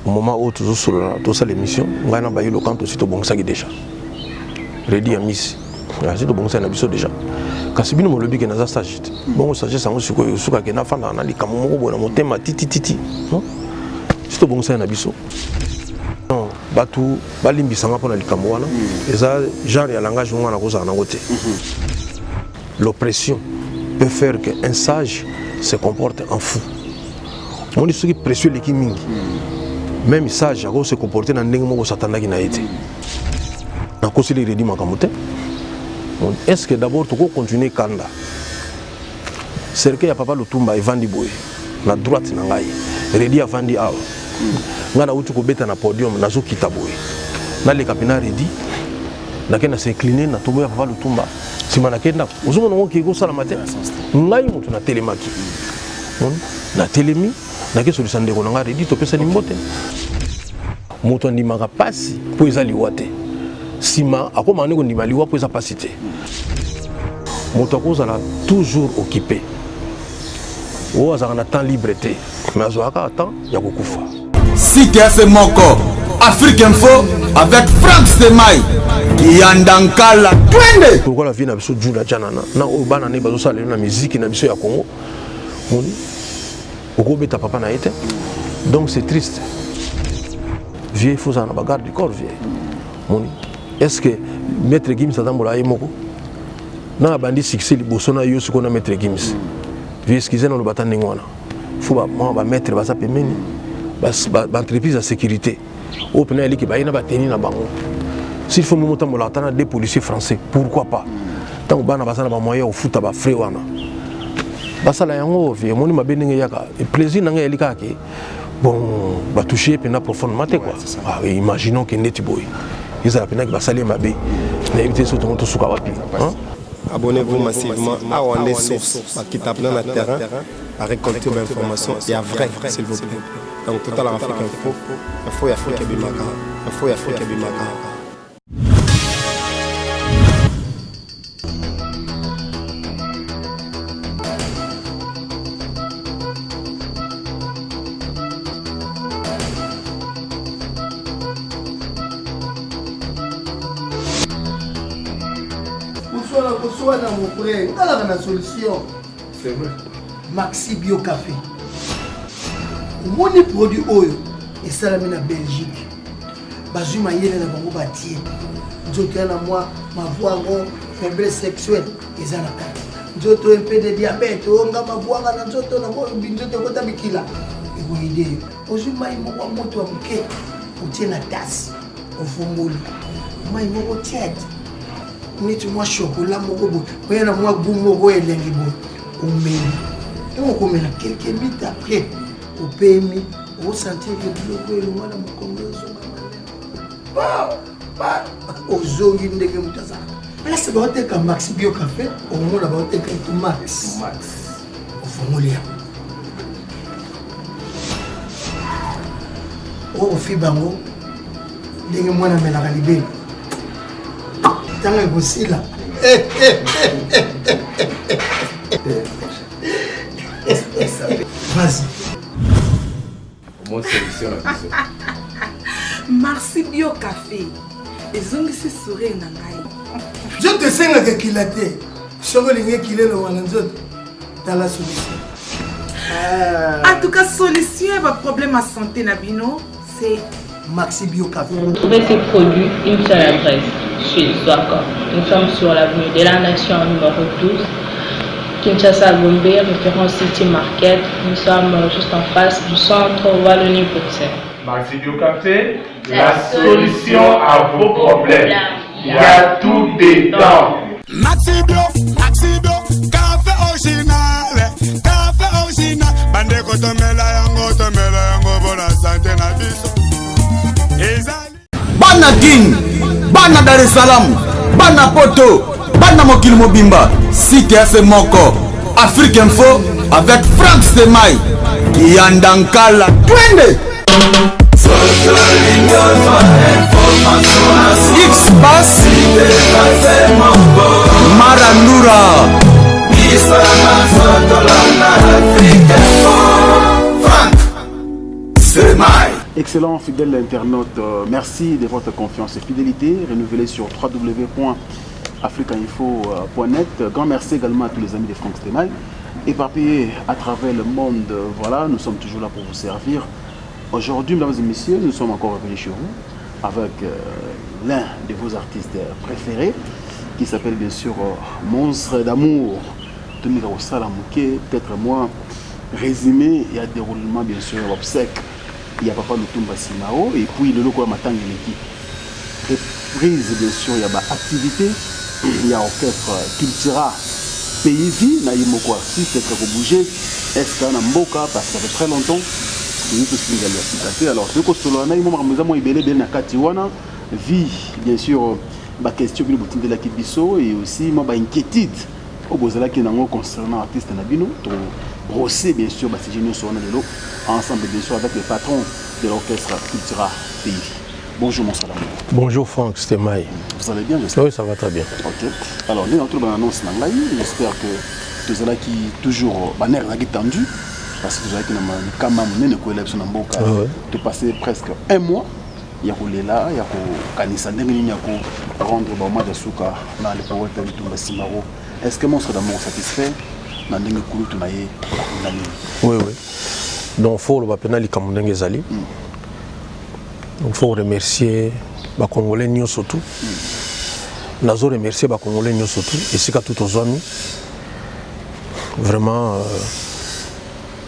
Au moment oyo tozosolola, tosala émission, ngai na Bayilo quand tosi tobongisaki déjà Redi ya misi asi tobongisaki na biso déjà. Kasi bino molobi ke naza sage te. Bongo sagesse yango sikoyo esukake nafandaka na likambo moko boye na motema titititi, non? Si tobongisaki na biso, non, bato balimbisanga mpo na likambo wana. Eza genre ya langage ngo wana kozala nango te. L'oppression peut faire que un sage se comporte en fou. Omoni, soki pression eleki mingi, même sage ako se comporter na ndenge moko osatandaki na ye te. Nakoseli Redi makambo te. Est ce que d'abord tokocontinue kanda? Cercueil ya papa Lutumba evandi boye na droite na ngai, Redi avandi awa. Ngai nauti kobeta na podium, nazokita boye, naleka mpe na Redi, nake na s'incliner na tombo ya papa Lutumba, nsima nake ndako. Ozomona ngo okei kosalama te. Ngai moto natelemaki, natelemi, nake solisa ndeko na ngai Redi, topesani mbote. Moto andimaka pasi mpo eza liwa te, nsima akomaka nde kondima liwa mpo eza pasi te. Moto akozala toujours occupé, oyo azalaka na temps libre te, mais azwaka kaka temps ya kokufa. Site ya moko Afrique Info avec Frank Stemay Kiyanda Nkala twende. Lokola vie na biso Jula Janana na oyo bana ne bazosala lelo na miziki na biso ya Congo, moni okobeta papa na ye te. Donc c'est triste, vieux. Il faut ozala na bagarde du corps, vieux. Moni, est ce que Maître Gims atambola ye moko na abandi succès liboso na yo? Sikoyo na Maître Gims, vieux, excuse, naloba ata ndenge wana, faut mwa bamaître baza pembeni, baentreprise ya sécurité oyo mpena yaliki baye na bateni na bango. S'il faut momo otambola ata na deux policiers français, pourquoi pas? Ntango bana baza na bamoyen ya kofuta bafrais wana, basala yango. Vieux, omoni mabe ndenge eyaka. Plaisir na ngai eyali kaka ke bon, batouche ye mpena profondément te, quoi. Ah, imaginons ke ndeti boye ezala mpenaki basali ye mabe, nayebi te so tongo tosuka wapi, hein? Abonnez-vous massivement à Wande Source, bakita na terrain, à récolter l'information et à vrai, s'il vous plaît. Donc, Total Afrique Info, Info Afrique Bimaka, Info Afrique Bimaka. Koswana, koswana, mon frère, otalaka na solution. C'est vrai. Maxi Bio Café, omoni produit oyo esalami na Belgique, bazwi mayele na bango, batie nzoto ya na mwa mavwango, faiblesse sexuelle eza na kati nzoto, mpe de diabète oyo nga mavwanga na nzoto nango, nzoto ekota bikila, ekoyede yo. Ozwi mai moko ya moto ya moke, otie na tasse, ofungoli mai moko tiède neti mwa chocolat moko boye, oya na mwa goût moko elengi boye, omeli. Ntango okomela, quelques minutes après opemi, osentir ke biloko elongwa na mokongo, ezonga malema, ozongi ndenge moto azalaka. Place baoteka Max Bio Café, omona baoteka etu Max, ofungoli yango, okofi bango ndenge mwana amelaka libele. Ntango ekosila, vas-y. Omoni solution na biso. Merci Bio Café ezongisi sourire na ngai. Nzoto esengaka ekila te. Soki olingi ekila elongwa na nzoto, tala solution. En tout cas, solution ya baproblème ya santé na bino, c'est Maxi Bio Café. Vous trouvez ces produits une seule adresse, chez Zwaka. Nous sommes sur l'avenue de la Nation numéro 12, Kinshasa Gombe, référence City Market. Nous sommes juste en face du centre Wallonie-Bruxelles. Maxi Bio Café, la solution à vos problèmes. Il y a tout dedans. Maxi Bio, Maxi Bio, café original, café original. Bandeko, tomela yango, tomela yango mpona santé na biso. Ezali. Bana Kin, bana Dar es Salaam, bana Poto, bana mokili mobimba, site ya se moko Afrique Info avec Frank Stemay Kiyanda Nkala twende. X Bass Marandura. Excellent fidèle internaute, merci de votre confiance et fidélité renouvelée sur www.africainfo.net. Grand merci également à tous les amis de Franck Stemay, éparpillés à travers le monde. Voilà, nous sommes toujours là pour vous servir. Aujourd'hui, mesdames et messieurs, nous sommes encore revenus chez vous avec l'un de vos artistes préférés qui s'appelle bien sûr Monstre d'amour. Tomika kosala moke, peut-être moi, résumé ya déroulement bien sûr ya obsèque ya papa Lutumba Simaro et puis leloko ya matanga eleki, reprise bien sûr ya baactivité ya orchestre Cultura Pays Vie na ye moko artiste. Est-ce kobouger, est-ce na mboka? Parce que ça fait très longtemps toyi tosingeli ya sika te. Alors toyi kosolola na ye mo makambo eza mwa ebele ebele na kati wana, vie bien sûr, baquestion bino botindelaki biso et aussi mwa bainquiétude oyo bozalaki nango concernant artiste na bino. Tobrosser bien sûr basujet nyonso wana lelo ensemble bien sûr avec le patron de l'orchestre Cultura Pays. Bonjour mon salam. Bonjour Franck Stemay. Vous allez bien, j'espère? Oui, ça va très bien. Ok. Alors, nous avons annonce na ngai, j'espère que tozalaki toujours banerfs ezalaki tendu parce que tozalaki na likama monene koyela biso na mboka. Topassé presque un mois ya kolela, ya kokanisa ndenge nini ya korendre bahommage ya suka na le poète Lutumba Simaro. Est ce que Monstre d'amour satisfait na ndenge kulutu na ye akunda nini? Oui. Donc faut oloba mpena likambo ndenge ezali. Donc faut remercier bacongolais nyonso tu. Nazo remercier bacongolais nyonso tu esika tu tozwami. Vraiment,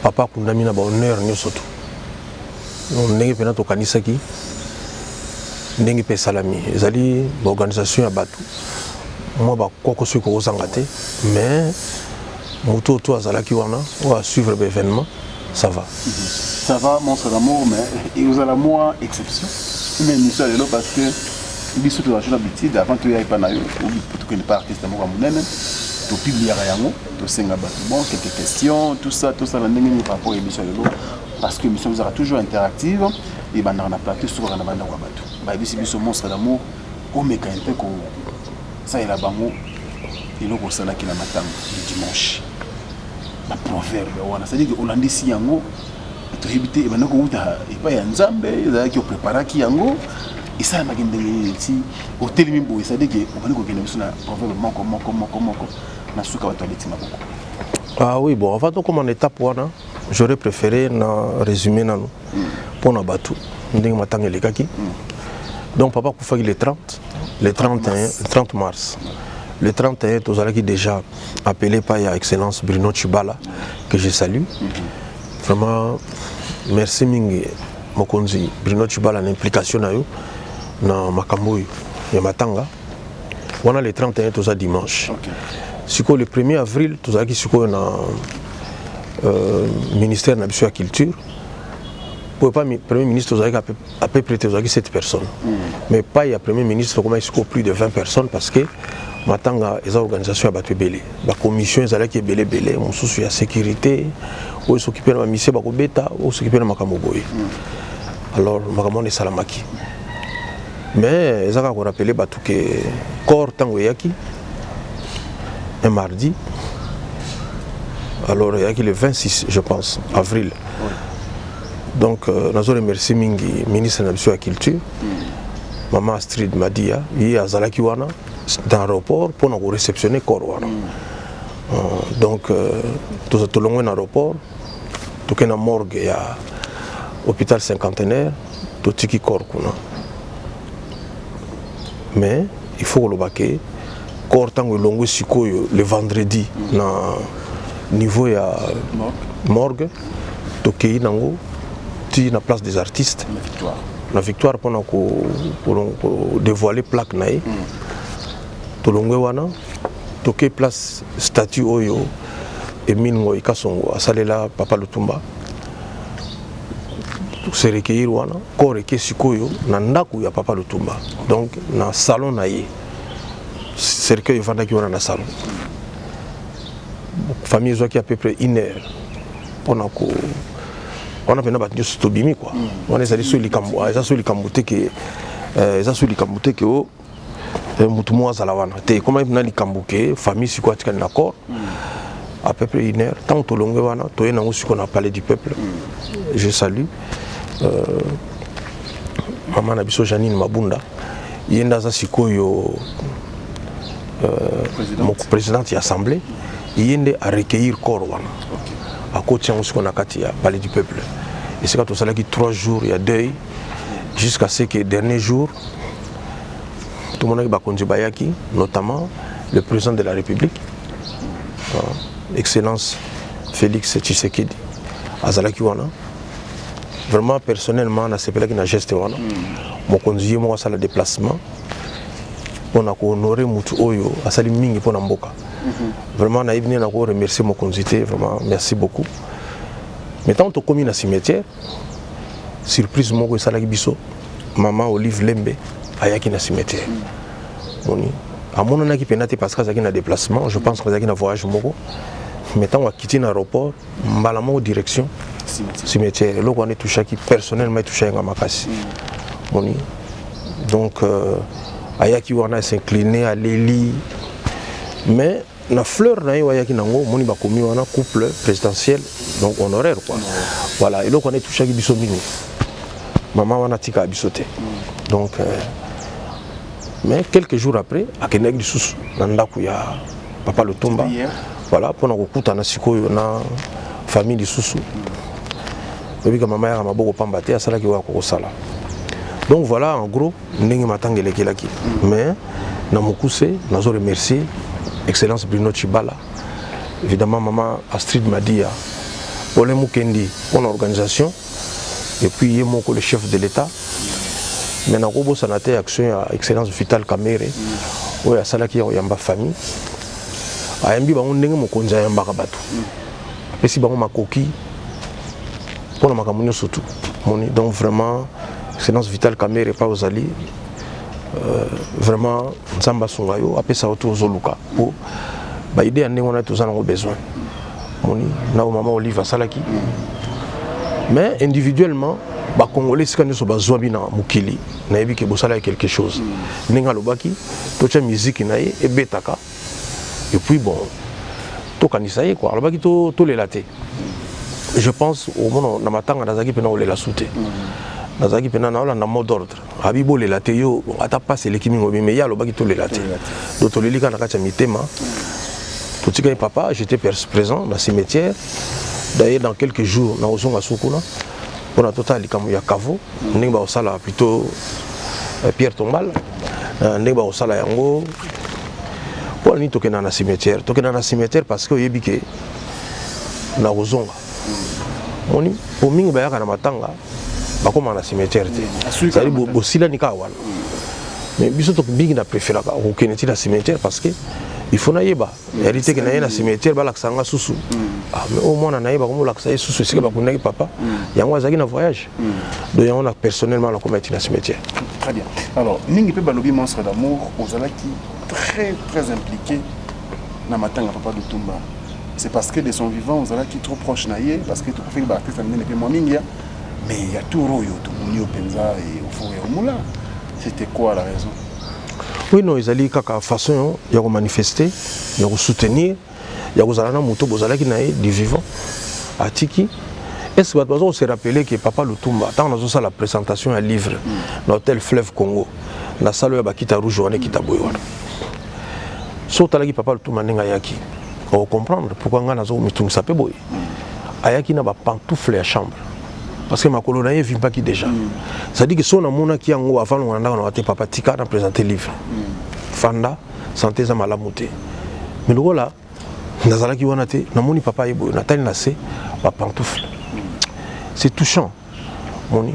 papa akundami na bahonneur nyonso tu. Donc ndenge mpena tokanisaki, ndenge mpe esalami, ezali baorganisation ya bato mwa bakoko soki kokozanga te, mais moto oyo to azalaki wana oyo asuivre baévénement, ça va. Ça va, Monstre d'amour, mais ozala mwa exception une émission ya lelo parce que biso tozala toujours l'habitude, avant toya epa na yo, tokende pa artiste moko ya monene, topubliaka yango, tosenga bato bon quelques questions, tout ça, tosala ndenge nini par rapport à émission ya lelo, parce que émission ezalaka toujours interactive, ebandaka na plateau, esukaka na bandako ya bato. Bayebisi biso, Monstre d'amour, omeka mpe kosalela bango eloko osalaki na matango du dimanche, baproverbe wana, c'est-à-dire que olandisi yango, toyebi te ebanda kowuta epai ya Nzambe, ezalaki opreparaki yango, esalamaki ndenge nini ti otelemi boye, c'est-à-dire que obandi kokende biso na proverbe moko moko moko moko, na suka bato babeti maboko? Ah oui, bon, avant tokóma na étape wana, j'aurais préféré na résumé nanu mpo na bato ndenge matanga elekaki. Donc papa akufaki le 30, le 31, le 30 mars. Le 31, tozalaki déjà appelé par ya Excellence Bruno Chibala, que je salue vraiment. Merci mingi mokonzi Bruno Chibala na implication na yo na makambo oyo ya matanga wana. Le 31, toza dimanche. Sikoyo le 1er avril, tozalaki sikoyo na ministère na biso ya culture po epa premier ministre tozalaki à peu près, tozalaki 7 personnes, mais pas ya premier ministre, tokomaki sikoyo plus de 20 personnes parce que matanga eza organisation ya bato ebele, bacommission ezalaki ebele ebele, mosusu ya sécurité, oyo soki mpe na bamisie bakobeta, oyo soki mpe na makambo boye. Alors makambo wana esalamaki, mais eza kaka korappeler bato ke corps ntango eyaki un mardi, alors eyaki le 26, je pense, avril. Donc nazo remercier mingi ministre na biso ya culture, mama Astrid Madia. Ye azalaki wana dans aéroport mpona koréceptionner corps wana. Donc tolongwe na aéroport, tokei na morgue ya hôpital Cinquantenaire, totiki corps kuna. Mais il faut koloba ke corps ntango elongwe sikoyo le vendredi na niveau ya morgue, tokei nango ti na place des artistes Na Victoire. Na Victoire, mpona kodévoiler plaque na ye. Tolongwe wana, tokei place statue oyo Emile Ngoi Kasongo asalela papa Lutumba, se recueillir wana. Corps eke sikoyo na ndako ya papa Lutumba, donc na salon na ye. Cercueil evandaki wana na salon. Famille ezwaki à peu près une heure mpona ko wana mpena bato nyonso tobimi kua wana. Ezali so likambo, eza so likambo te ke eza so likambo te ke o motu moko azala wana te. Ekoma mpena likambo ke famille sikoyo atikali na corps à peu près une heure. Ntango tolongwe wana, toye nango sikoyo na Palais du Peuple. Je salue Mama na biso Janine Mabunda, ye nde aza sikoyo présidente ya assemblée, ye nde arecueillir corps wana, akoti yango sikoyo na kati ya Palais du Peuple, esika tosalaki 3 jours ya deuil, jusqu'à ce que dernier jour tomonaki bakonzi bayaki, notamment le président de la République, Excellence Félix Tshisekedi, azalaki wana. Vraiment, personnellement, nasepelaki na geste wana. Mokonzi ye moko asala déplacement mpona kohonorer mutu oyo asali mingi mpona mboka. Vraiment, nayebi nde nakoremercier mokonzi te. Vraiment, merci beaucoup. Mais ntango tokómi na cimetière, surprise moko esalaki biso: mama Olive Lembe ayaki na cimetière. Moni amonanaki mpenza te parce que azalaki na déplacement, je pense que azalaki na voyage moko. Mais ntango akiti na aéroport, mbala moko direction cimetière. Eloko wana etouchaki personnellement, etouchaki nga makasi. Moni donc ayaki wana, s'incliner, aleli, mais na fleur na ye oyo ayaki nango, omoni bakomi wana couple présidentiel, donc honoraire quoi. Voilà, eloko wana etouchaki biso mingi. Mama wana atikaka biso te. Donc mais quelques jours après, akendaki lisusu na ndako ya papa Lutumba, voilà, mpona kokutana sikoyo na famille lisusu. Oyebika mama yaka maboko pamba te, asalaki oyo akokosala. Donc voilà, en gros, ndenge matanga elekelaki. Mais na mokuse, nazo remercier Excellence Bruno Chibala, évidemment mama Astrid Madia, Paulin Mukendi mpona organisation, et puis ye moko le chef de l'État. Mais nakobosana te action ya Excellence Vital Kamerhe, oyo asalaki ya koyamba famille. Ayambi bango ndenge mokonzi ayambaka bato, apesi bango makoki mpona makambo nyonso tu moni. Donc vraiment, Excellence Vital Kamerhe, epa ozali, vraiment, Nzambe asunga yo, apesa yo to ozoluka, po baidée ya ndenge wana toza nango besoin. Moni na mama Olive asalaki. Mais individuellement, Bacongolais esika nyonso bazwami na mokili, nayebi ke bosalaki quelque chose. Ndenge alobaki, totya miziki na ye ebetaka, et puis bon, tokanisa ye quoi. Alobaki tolela te. Je pense omona na matanga nazalaki mpena kolela su te, nazalaki mpena naolanda mot d'ordre abi bolela te. Yo ata mpasi eleki mingi obi, mais ye alobaki tolela te. Donc toleli kaka na kati ya mitema, totikaki papa. J'étais présent na cimetière. D'ailleurs, dans quelques jours nakozonga su kuna mpona totala likambo ya caveau, ndenge bakosala, plutôt pierre tombale, ndenge bakosala yango. Mpona nini tokenda na cimetière? Tokenda na cimetière parce que oyebi ke nakozonga. Moni po mingi bayaka na matanga, bakóma na cimetière te, c'est-à-dire bosilani kaka wana. Mais biso mingi na préféraka kokende ti na cimetière parce que il faut nayeba réalité ke naye na cimetière, balakisa nga susu. Ah, mais oyo mwana naye, bakomolakisa ye susu esika bakundaki papa. Yango azalaki na voyage. Donc yango na personnellement nakoma ti na cimetière. Très bien. Alors mingi mpe balobi Monstre d'Amour ozalaki très très impliqué na matanga papa Lutumba. C'est parce que de son vivant ozalaki trop proche na ye, parce que tokofeli baartiste ya minene mpe mwa mingi ya, mais ya tour oyo tomoni yo mpenza au four et au moulin. C'était quoi la raison? Oui, non, ezali kaka façon ya komanifester, ya kosoutenir, ya kozala na moto bozalaki na ye du vivant atiki. Est ce que bato baza kose rappeler ke papa Lutumba, ntango nazosala présentation ya livre na hôtel Fleuve Congo, na salle oyo bakita rouge wana, ekita boye wana, so otalaki papa Lutumba ndenge ayaki, okocomprendre pourquoi ngai naza komitungisa mpe boye. Ayaki na bapantoufle ya chambre parce que makolo na ye evimbaki déjà. C'est-à-dire que so namonaki yango avant longo na ndako na te, papa tika na présenter livre, fanda, santé eza malamu te. Mais lokola nazalaki wana te, namoni papa ye boye, natali na se bapantoufle, c'est touchant. Moni,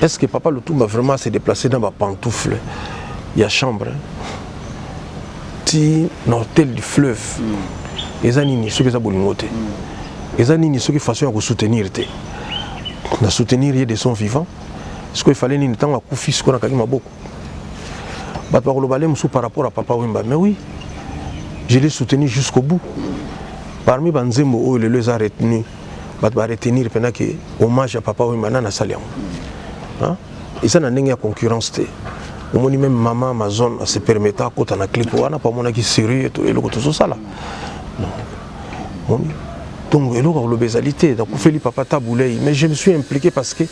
est-ce que papa Lutumba vraiment s'est déplacé dans bapantoufle ya chambre ti na hôtel du Fleuve? Eza nini soki eza bolingo te? Eza nini soki façon ya kosoutenir te? Na soutenir ye de son vivant, sikoyo efale nini ntango akufi? Sikoyo nakangi maboko, bato bakoloba le mosusu par rapport à Papa Wemba. Mais oui, je l'ai soutenu jusqu'au bout. Parmi banzembo oyo lelo eza retenu, bato baretenir mpena ke hommage ya Papa Wemba, nani asali yango? Eza na ndenge ya concurrence te. Omoni même mama Amazon ase permettre akota na clip wana po amonaki sérieux eloko tozosala. Moni Donc eloko ya koloba ezali te, nakufeli papa Tabu Ley, mais je me suis impliqué parce que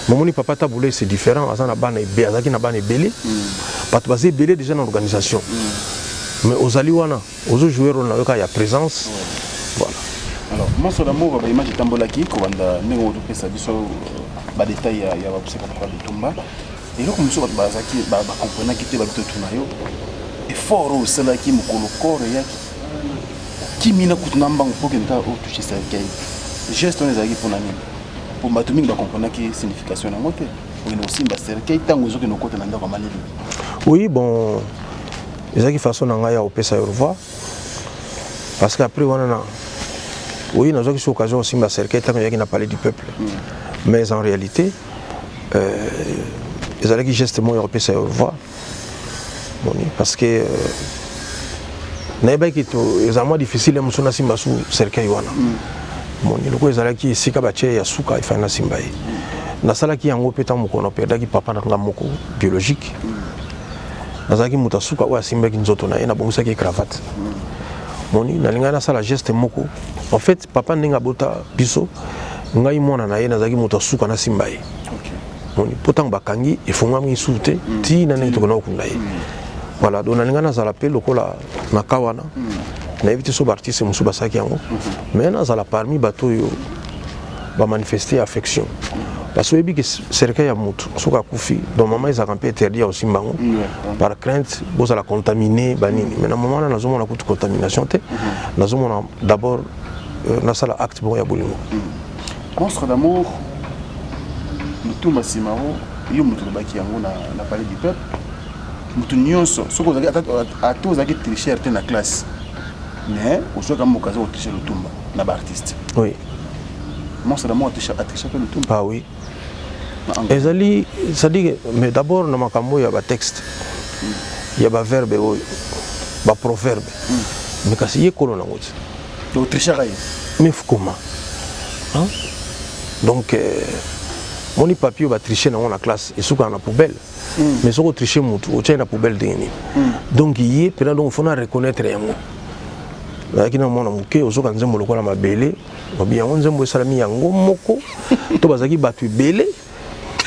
momoni papa Tabu Ley, c'est différent, aza na bana ebe, azalaki na bana ebele, bato baza ebele déjà na organisation, mais ozali wana ozojouer rôle na yo kaka ya présence, voilà. Alors, Monstre d'Amour, baimage etambolaki kobanda ndenge otopesa biso badetail ya babuseka papa Lutumba. Eloko mosusu bato bazalaki bacomprenaki te, babi totuna yo: effort oyo osalaki mokolo corps eyaki, kimina kutu na mbango mpo kende kaka otouche cercueil, geste wana ezalaki mpona nini? Po bato mingi bacomprenaki signification yango te, okende kosimba cercueil ntango ezokende okota na ndako ya malili. Oui, bon, ezalaki façon na ngai ya kopesa yo revoir, parce que après wana na oui, nazwaki so occasion kosimba cercueil ntango eyaki na Palais du Peuple, mais en réalité ezalaki geste moko ya kopesa yo revoir, moni, parce que nayebaki eza mwa difficile mosu nasimba su cercueil wana, moni, lokola ezalaki esika batie ya suka, efai nasimba ye. Nasalaki yango mpe ntango mokolo naperdaki papa na nga moko biologique, nazalaki moto asuka oyo asimbaki nzoto na ye, nabongisaki ye cravate. Moni, nalingai nasala geste moko. En fait, papa ndenge abota biso, ngai mwana na ye, nazalaki moto asuka nasimba ye, moni, mpo ntango bakangi efungwami lisusu te ntina ndenge tokenda kokunda ye. Voilà, donc nalingai nazala mpe lokola na ka wana. Nayebi te so baartiste mosusu basalaki yango, mais nazala parmi bato oyo bamanifeste affection, parce que oyebi ke cercueil ya motu soki akufi, donc mama ezalaka mpe interdit ya kosimba yango par crainte bozala contaminé banini. Mais na mama wana nazomona kutu contamination te, nazomona d'abord nasala acte moko ya bolingo. Monstre d'Amour, Lutumba Simaro, yo moto olobaki yango na Palais du Peuple: moto nyonso, soki ozalaki ata ozalaki tricheur te na classe, mais ozwaka mokaza kotriche Lutumba na baartiste. Oui. Monstre d'Amour atrichaka Lutumba? Ah oui, ezali, c'est-à-dire, mais d'abord na makambo ya batexte, ya baverbe oyo baproverbe, mais kasi ye kolo nango te. Otrichaka ye? Mais comment, hein? Donc moni, papier oyo batriche nango na classe esukaka na poubelle, mais soki otriche motu, otiai na poubelle ndenge nini? Donc ye mpena, donc fona reconnaître yango. Nazalaki na mwana moke, ozoka nzembo lokola mabele, obi yango nzembo esalami yango moko to bazalaki bato ebele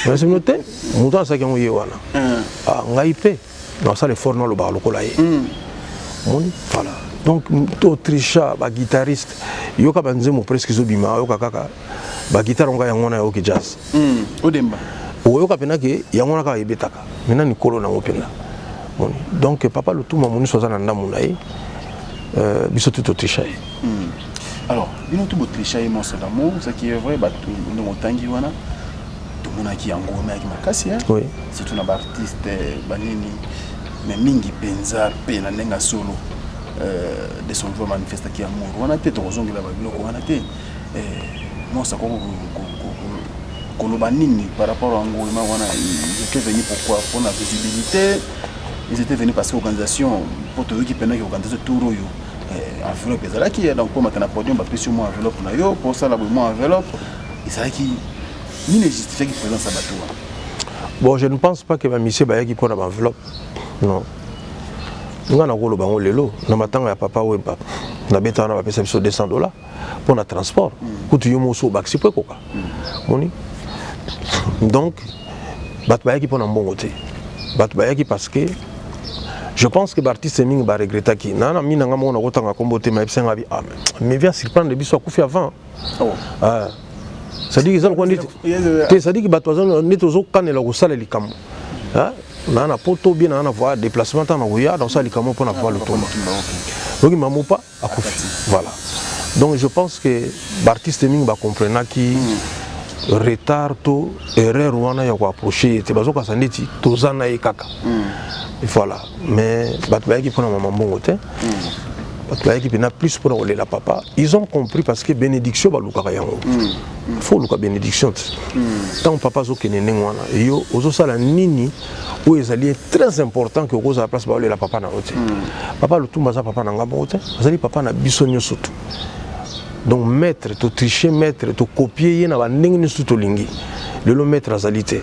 bino te, moto asalaki yango ye wana. Ah, ngai mpe nasala effort, nalobaka lokola ye, moni, voilà. Donc totricha baguitariste, yoka banzembo presque ezobima, oyoka kaka baguitare ngo yango wana, yoki jazz. Odemba. Oyoka mpena ke yango wana kaka ebetaka maintenant likolo nango mpenza, moni. Donc papa Lutumba moniso aza na ndambo na ye, biso tu totricha ye. Alors bino tu botricha ye, Monstre d'Amour, ce qui est vrai, bato ndenge otangi wana, tomonaki yango emayaki makasi, oui. Surtout na baartiste banini, mais mingi mpenza mpe na ndenge ya solo de son vivant manifestaki amour wana te. Tokozongela babiloko wana te. Monstre akoko koloba nini par rapport à ngolema wana? Ils étaient venus pourquoi? Mpona visibilité? Ils étaient venus parce que organisation, mpo toyoki mpenaki organisation tour oyo, enveloppe ezalaki, donc mpo mata na podium, bapesi yo mwa enveloppe na yo mpo osala boye, mwa enveloppe ezalaki. Nini ejustifiaki présence ya bato wana? Bon, je ne pense pas que bamisie bayaki mpona baenveloppe, non. Nga nakoloba yango lelo, na matanga ya papa Wemba nabeta wana, bapesa biso 200 $ mpona transport. Kutu yo moso obakisi mpo ekoka, moni. Donc bato bayaki mpona mbongo te, bato bayaki parce que je pense que baartiste mingi baregretaki na mi nanga moko nakotanga nkombo te, mayebisa bi: ah, mais vient surprendre biso, akufi avant. Oh. Ah. C'est-à-dire eza lokola neti te, c'est-à-dire que bato baza neti ozokanela kosala likambo naa na poto bien naa na voie déplacement, ntango na koya nakosala likambo mpona papa Lutumba, oyoki mamopa akufi, voilà. Donc je pense que baartiste mingi bacomprenaki retard to erreur wana ya koapproche ye te, bazokasa neti toza na ye kaka, voilà. Mais bato bayaki mpona mama mbongo te, bato bayaki mpena plus mpona kolela papa. Ils ont compris parce que bénédiction balukaka yango, faut oluka bénédiction te. Ntango papa azokende ndenge wana, yo ozosala nini oyo ezali très important ke okozala place baolela papa na yo te? Papa Lutumba aza papa na nga moko te, azali papa na biso nyonso tu. Donc maître, totriche maître, tokopie ye na bandenge nyonso tolingi. Lelo maître azali te,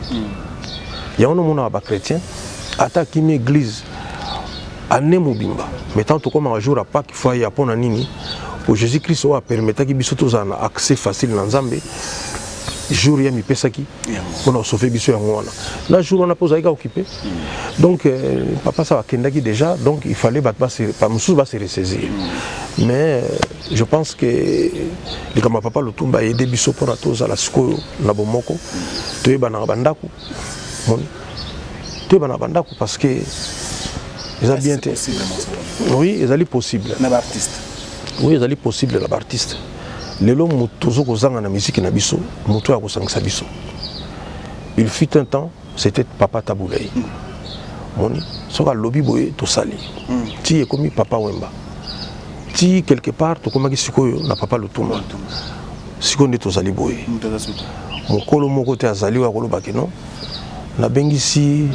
yango nomonaka bachrétien ata akimi église année mobimba, mais tant tokomaka jour ya Pâques, faut aya. Mpo na nini? Po Jésus Christ oyo apermetaki biso tozala na accès facile na Nzambe, jour ye amipesaki mpona kosauve biso yango wana. Na jour wana mpe ozalaki occupé. Donc euh, papa sa akendaki déjà, donc il fallait bato mosusu ba se ressaisir. Mais euh, je pense que likambo ya papa Lutumba aide biso mpona tozala sikoyo na bomoko, toyebanaka bandako, moni toyebanaka bandako parce que eza bien te. Oui, ezali possible na baartiste. Oui, ezali possible na baartiste. Lelo moto ozo kozanga na miziki na biso, moto oyo akosangisa biso, il fut un temps c'était papa Tabu Ley. Moni soki alobi boye tosali, ti ekomi papa Wemba, ti quelque part tokomaki sikoyo na papa Lutumba. Sikoyo nde tozali boye, mokolo moko te azali oyo akolobaki non, nabengisi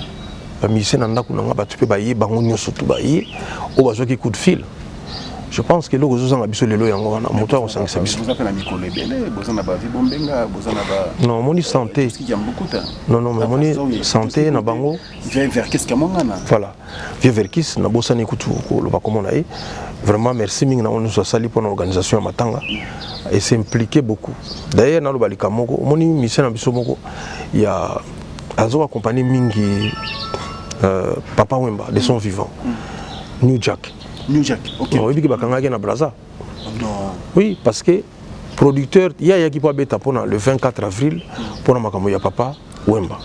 bamusicien na ndako na nga, bato mpe baye, bango nyonso tu baye oyo bazwaki coup de fil. Je pense que eloko ezozanga biso lelo yango wana, moto akosangisa biso. Boza mpe na mikolo ebele, boza na bavi Bombenga, boza na ba Non, omoni santé. Non, non, mais omoni santé na bango. Vieux Verkis Kamongana. Voilà, vieux Verkis, nabosani kutu koloba komona ye. Vraiment merci mingi na oyo nyonso asali mpona organisation ya matanga et s'impliquer beaucoup. D'ailleurs naloba likambo moko, omoni mission na biso moko ya azo accompagner mingi euh, papa Wemba de son vivant, New Jack. New Jack, ok. Oyebi ke bakangaki na Braza? Non. Oui, parce que producteur ye ayaki mpo abeta mpona le 24 avril mpona makambo ya papa Wemba.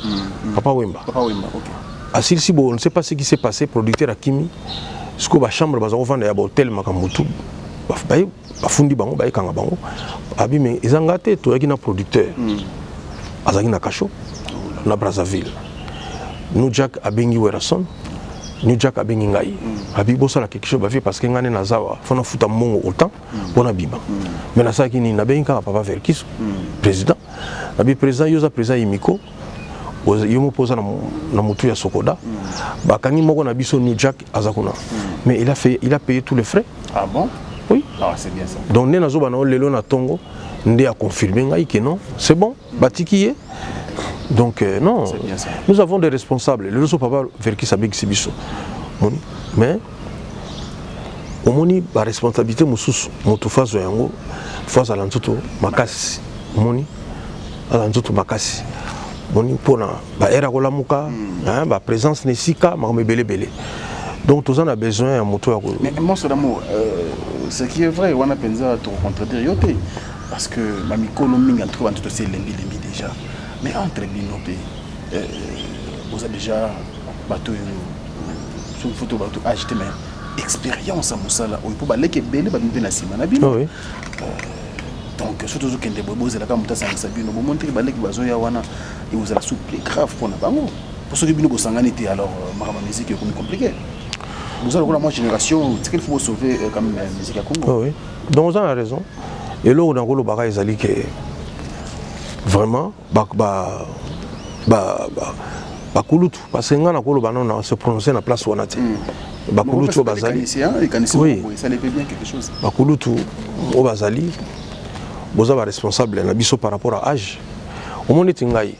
Papa Wemba. Papa Wemba, ok. Asilisi bo, on ne sait pas ce qui s'est passé, producteur akimi. Sikoyo bachambre baza kovanda ya bahotel, makambo tu baye bafundi bango, bayekanga bango. Abi me eza nga te, toyaki na producteur, azalaki na cachot na Brazzaville. New Jack abengi Werrason, New Jack abengi ngai, abi bosala quelque chose bavie, parce que ngai nde naza wa fo nafuta mbongo autant mpo nabima. Mais nasalaki nini? Nabengi kaka papa Verkiso, président. Nabi président, yo oza président Imiko, yo moko oza na motu ya Sokoda, bakangi moko na biso New Jack aza kuna. Mais il a fait, il a payé tous les frais. Ah bon? Oui. Ah, c'est bien ça. Donc nde nazoba na yo lelo na ntongo nde aconfirme ngai ke non, c'est bon, batiki ye. Donc euh, non, bien ça. Nous avons des responsables. Lelo so papa Verkis abengisi biso, moni, mais omoni baresponsabilité mosusu, moto fo azwa yango, fo azala nzoto makasi. Omoni, azala nzoto makasi, moni mpona baere akolamuka, hein, baprésence na esika, makambo ebele ebele. Donc toza na besoin ya moto ya Mais monstre d'amour, euh, ce qui est vrai, wana penza to contredire yo te, parce que ma mikolo mingi, en tout cas bantu tosi elembi lembi déjà. Mais entre bino pe euh, boza déjà bato oyo soki foto bato âge te, mais expérience ya mosala oyo, mpo baleki ebele babimi mpe na nsima na bino. Oh, oui. Donc soki tozokende boye, bozelaka moto asangisa bino, bomoni teke baleki bazoya wana, ekozala su plus grave mpona bango, mpo soki bino bosangani te, alors euh, makambo ya musique ekomi compliqué. Boza lokola mwa génération tikeli, fo bosauve euh, quand même euh, musique ya Congo. Oh, oui. Donc oza na raison. Eloko nakolobaka ezali ke vraiment bakulutu, parce que ngai nakoloba nano na se prononcer na place wana te. Bakulutu oyo bazali, oui, bakulutu oyo bazali, boza baresponsable na biso par rapport à âge. Omoni neti ngai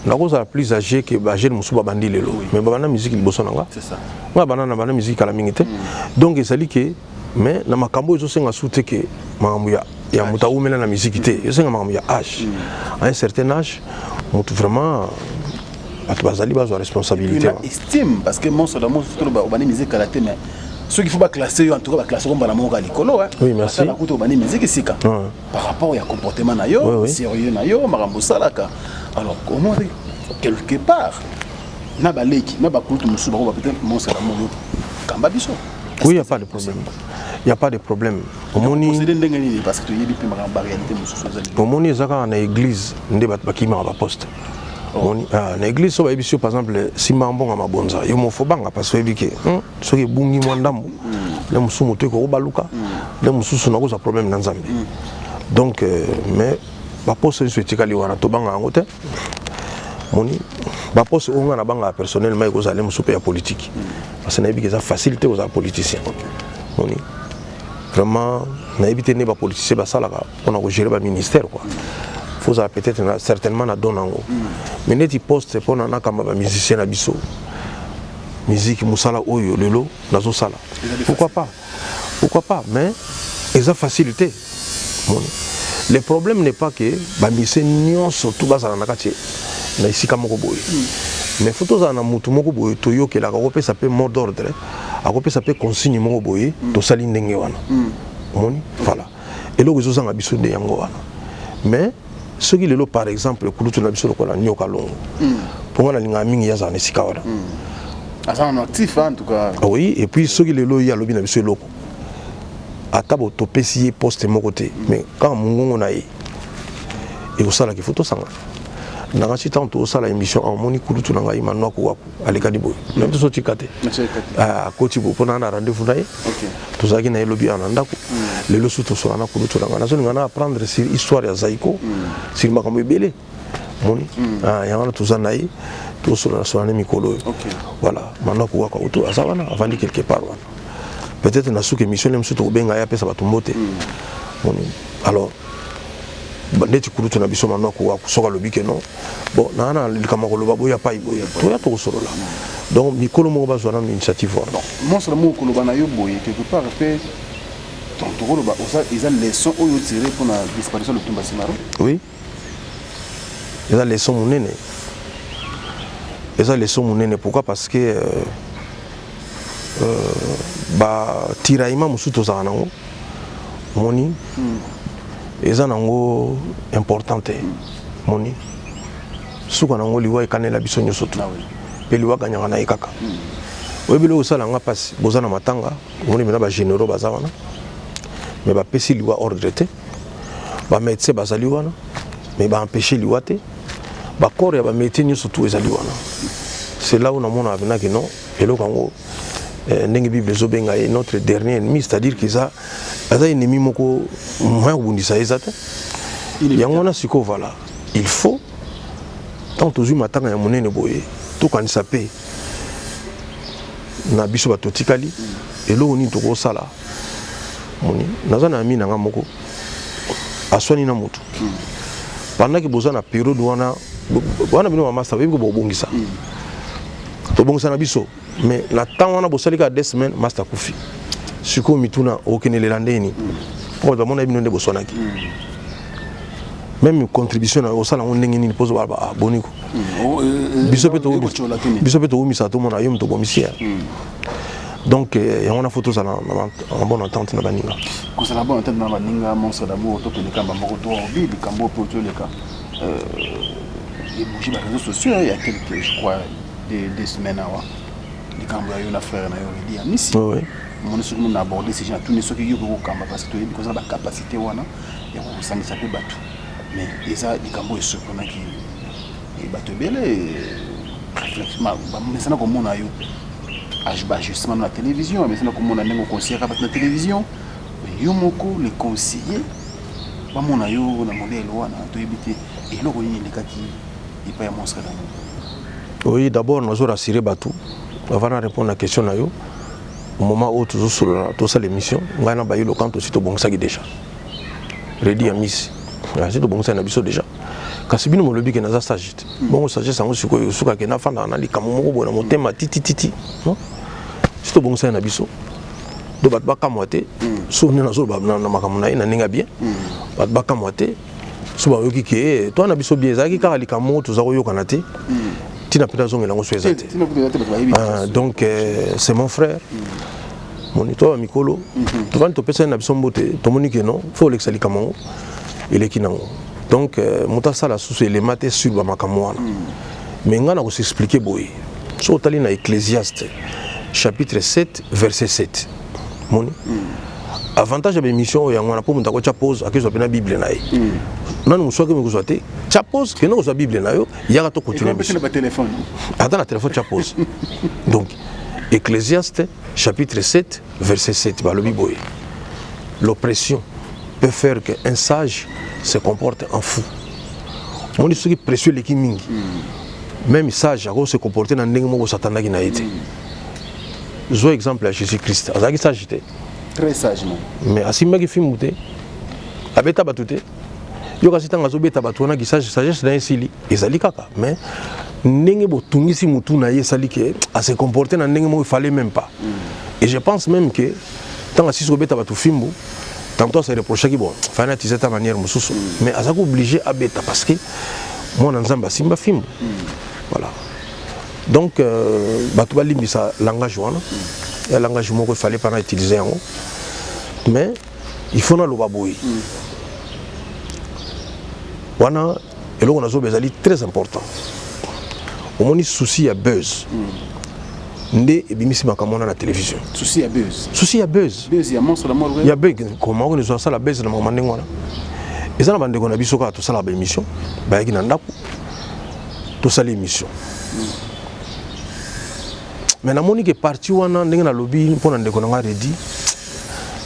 nakozala plus âgé que bajeune mosusu babandi lelo, mais babanda musique liboso na nga. Nga banda na banda musique kala mingi te. Donc ezali ke, mais na makambo oyo ezosenga su te ke makambo ya moto awumela na musique te, ezosenga makambo ya âge. À un certain âge, moto vraiment, bato bazali bazwa responsabilité. Une estime, parce que monstre d'amour, surtout obandi musique kala te, mais soki faut baclasse yo, en tout cas baclasse ko mbala moko ya likolo, hein. Oui, merci. Ata kutu obandi musique sika, par rapport ya comportement na yo, sérieux na yo, makambo osalaka. Alors comment quelque part na baleki na bakulutu mosusu bako peut-être monstre d'amour, yo kamba biso? Oui, y a pas de problème, y a pas de problème. Omoni procédé ndenge nini? Parce que toyebi mpe makambo baréalité mosusu ezali. Omoni, eza kaka na église nde bato bakimaka baposte. Omoni, ah, na église so bayebisi yo par exemple simba mbongo ya mabonza, yo mofo banga, parce que oyebi ke soki ebungi mwa ndambo nde mosusu moto ekokobaluka, nde mosusu nakozwa problème na Nzambe. Donc euh, mais baposte nyonso etikali wana, tobanga yango te. Moni baposte oyo nga nabangaka personnellement ekozala mosusu mpe ya politique, parce que nayebi ke eza facile te kozala politicien. Moni vraiment nayebi te nde bapoliticien basalaka mpona kogérer baministère quoi. Faut ozala peut-être na, certainement na don yango. Mais neti poste mpona nakamba bamusicien na biso, musique, mosala oyo lelo nazosala, pourquoi pas, pourquoi pas. Mais Eza facile te. Moni. Le problème n'est pas que ba musiciens nyonso tout bazala na kati na esika moko boye. Mais faut tozala na mutu moko boye toyokelaka, akopesa mpe mot d'ordre, akopesa mpe consigne moko boye, tosali ndenge wana. Omoni, voilà. Eloko ezozanga biso nde yango wana. Mais soki lelo, par exemple, kulutu na biso lokola Nyoka Longo, mpo nga nalingaka mingi ye azala na esika wana. Aza nano actif, hein, en tout cas. Oui, et puis soki lelo ye alobi na biso eloko, ata bo topesi ye poste moko te, mais kaka mongongo na ye ekosalaka, ifo tosangana nanga. Si ntango tozosala émission, omoni kulutu na ngai Manwaku Waku alekani boye, nayebi toso tika te, akoti boye mpona na rendez-vous na ye. Tozalaki na ye lobi awa na ndako. Lelo su tosola na kulutu na ngai, nazolinga na apprendre sur histoire ya Zaiko, sur makambo ebele. Moni, yango wana toza na ye, tosolola sola na mikolo oyo. Voilà, Manwaku Waku auto aza wana, avandi quelque part wana. Peut-être na suki émission ne mosusu tokobenga ye apesa bato mbote. Moni, alors ndeti kulutu na biso Manwaku Waku, soki alobi ke non, bon, naa na likambo ya koloba, boya pai boye, toya tokosolola. Donc mikolo moko bazwa nano initiative wana. Monstre moko koloba na yo boye quelque part mpe, donc tokoloba eza leçon oyo otire mpona disparition Lutumba Simaro? Oui, eza leçon monene, eza leçon monene. Pourquoi? Parce que batiraillement mosusu tozalaka nango, omoni, eza nango important te. Moni, suka nango liwa ekanela biso nyonso tu, mpe liwa ganyaka na ye kaka. Oyebi eloko osala nga mpasi? Boza na matanga, omoni mena bagénéraux baza wana, mais bapesi liwa ordre te. Bamédecin bazali wana, mais baempêche liwa te. Bacorps ya bamétier nyonso tu ezali wana. C'est là où namona avenaki non, eloko yango, ndenge Bible ezobenga ye notre dernier ennemi, c'est-à-dire que eza aza ennemi moko moyen kobundisa ye eza te. Yango wana sikoyo, voilà, il faut ntango tozwi matanga ya monene boye, tokanisa mpe na biso bato totikali, eloko nini tokosala. Moni, naza na ami na nga moko aswani na motu. Pendant que boza na période wana wana, bino bamasta boyebi ko bobongisa, tobongisa na biso, mais na temps wana bosali kaka 2 semaines, master akufi. Sikoyo mituna okokendelela ndeni mpo bato bamona bino nde boswanaki? Même contribution na osala yango ndenge nini? Mpo ozobala boniko, biso mpe towumisa, tomona yo moto obomisi ya. Donc yango wana, faut tozala en bonne entente na baninga. Kozala bonne entente na baninga, Monstre d'Amour, tokende kamba moko to obi likambo mpe toleka ebouge baréseaux sociaux il y a quelques, je crois, 2 semaines awa, likambo ya yo na frère na yo Redi Amisi. Omoni, soki mona aborde sujet, natuni soki yo kokokamba, parce que toyebi kozala bacapacité wana ya kokosangisa mpe bato, mais eza likambo oyo esurprenaki bato ebele. Bamesana komona yo baajustement na télévision, bamesana komona ndenge oconseillaka bato na télévision, mais yo moko le conseiller, bamona yo na modèle wana, toyebi te eloko nini elekaki epai ya Monstre d'Amour. Oui, d'abord nazo rassurer bato avant na répondre na question na yo. Au moment oyo tozosolola, tosala émission, ngai na Bayilo, quand tosi tobongisaki déjà Redi ya misi, asi tobongisaki na biso déjà. Kasi bino molobi ke naza sage te. Bongo sagesse yango sikoyo osukake nafandaka na likambo moko boye na motema titititi? Non, si tobongisaki na biso. Do bato bakamwa te so nde nazoloba na makambo na ye na ndenge ya bien. Bato bakamwa te so bayoki ke to na biso bien. Ezalaki kaka likambo moko toza koyokana te, ntina mpe nazongela yango so eza te. Donc c'est mon frère. Moni, to bamikolo tovandi, topesani na biso mbote, tomoni ke non, faut olekisa likambo yango, eleki nango. Donc moto asala susu elema te sur bamakambo wana. Mais ngai na kosexpliquer boye: so otali na Ecclésiaste chapitre 7 verset 7, moni, avantage ya baémission oyo yango wana, mpo moto akotya pause, akezwa mpe na Bible na ye. Nanu mosu akemi kozwa te, tya pause, kende kozwa Bible na yo, yaka to continue biso. Ata na telefone, tya pause. Donc Ecclésiaste chapitre 7 verset 7 balobi boye: l'oppression peut faire qu'un sage se comporte en fou. Omoni, soki pression eleki mingi, même sage ako se comporter na ndenge moko osatandaki na ye te. Zwa exemple ya Jésus Christ, azalaki sage te? Très sage. Mais asimbaki fimbu te, abeta bato te. Yo kasi ntango azobeta bato wana, sagesse na ye esili, ezali kaka, mais ndenge botungisi mutu na ye esali ke ase comporter na ndenge moko efallait même pas. Et je pense même que ntango asisi kobeta bato fimbu, Tantôt ase reprochaki, bon, fallait na ta manière mosusu, mais azalaki obligé abeta parce que mwana Nzambe asimba fimbu. Voilà, donc bato balimbisa langage wana ya langage moko, efallait pas na utiliser yango, mais il faut naloba boye wana. Eloko nazoba ezali très important. Omoni, souci ya buzz nde ebimisi makambo wana na télévision. Souci ya buzz? Souci ya buzz. Buzz ya monstre la mort? Ya buzz. Koma okende asala buzz na makambo ndenge wana, eza na bandeko na biso kaka tosalaka baémission, bayaki na ndako, tosali émission, mais namoni ke parti wana, ndenge nalobi mpo na ndeko na nga Redi,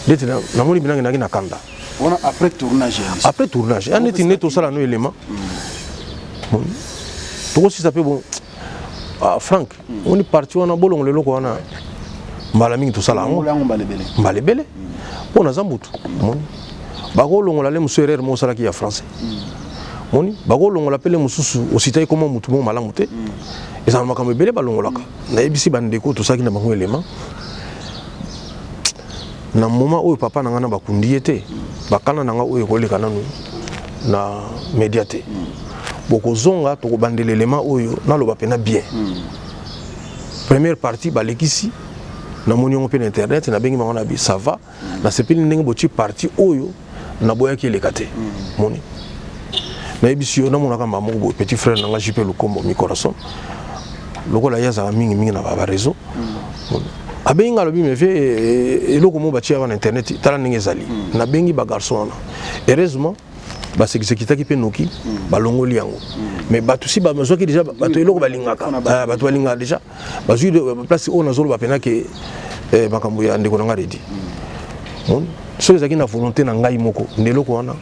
neti namoni binange naki na kanda. Wana après tournage ya biso? Après tournage ya neti nde tosala no elema, tokosisa mpe. Bon, ah, Frank, omoni parti wana, bolongola eloko wana. Mbala mingi tosala yango. Yango mbala ebele. Mbala ebele, mpo naza mutu. Omoni, bakolongola le mosusu erreur mo osalaki ya français. Moni, bakolongola mpe le mosusu ositaki koma mutu mo malamu te. Ezala makambo ebele balongolaka. Nayebisi bandeko tosalaki na bango elema na moment oyo papa na ngai na bakundi ye te, bakana na ngai oyo ekoleka nanu na média te. Bokozonga, tokobandela elema oyo naloba mpena bien. Première partie balekisi, namoni yango mpe na internet. Nabengi bango na bi: "Ça va, nasepeli ndenge botie partie oyo naboyaki eleka te." Moni, nayebisi yo, namonaka mbala moko boye petit frère na nga JP Lukombo Mikorason, lokola ye azalaka mingimingi na baréseau, abengi nga, alobi: "Mais vieux, eloko moko batie awa na internet, tala ndenge ezali." Nabengi bagarçon wana, heureusement basexécutaki mpe noki, balongoli yango. Mais bato si bazwaki déjà, bato eloko balingaka, bato balingaka déjà bazwi place oyo nazoloba mpena ke makambo ya ndeko na nga Redi, soki ezalaki na volonté na ngai moko nde eloko wana.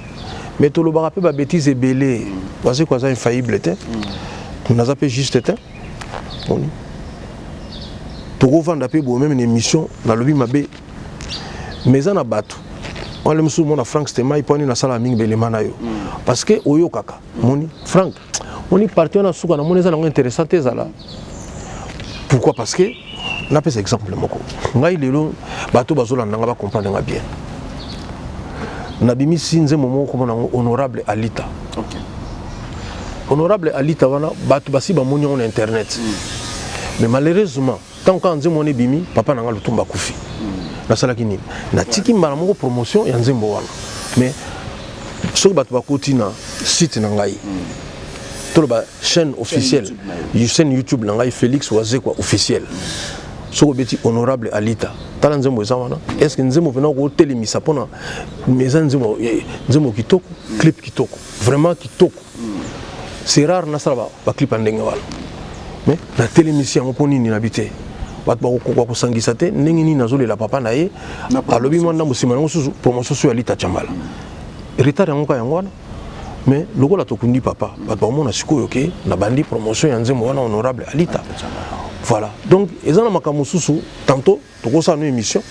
Mais tolobaka mpe babêtises ebele. Wazeko aza infaillible te, naza mpe juste te. Moni, tokovanda mpe boye, même na émission nalobi mabe, mais eza na bato wana mosusu. Mona Frank Stemai, mpo ani nasala mingi belema na yo, parce que oyokaka. Moni Frank, moni parti wana suka, namoni eza nango intéressant te. Ezala pourquoi? Parce que napesa exemple moko. Ngai lelo, bato bazolanda nga bacomprendre nga bien. Nabimisi nzembo moko, komona yango Honorable Alita. Honorable Alita wana, bato basi bamoni yango na internet. Mais malheureusement, ntango kaka nzembo wana ebimi, papa na nga Lutumba akufi. Nasalaki nini? Natiki mbala moko promotion ya nzembo wana. Mais soki bato bakoti na site na ngai, toloba chaîne officielle, chaîne YouTube na ngai, Félix Wazekwa Officiel, soki obeti Honorable Alita, tala nzembo eza wana. Est ce que nzembo mpena okotelemisa mpona? Mais eza nzembo, nzembo kitoko, clip kitoko, vraiment kitoko. C'est rare nasala baclip ya ndenge wana, mais natelemisi yango. Mpo nini? Nabi te, bato bakokoka kosangisa te ndenge nini nazolela papa na ye. Alobi mwa ndambo nsima yango susu promotion so ya Lita Chambala, retard yango ka yango wana. Mais lokola tokundi papa, bato bakomona sikoyo ke nabandi promotion ya nzembo wana Honorable Alita. Voilà, donc eza na makambo mosusu. Tantôt tokosala no émission,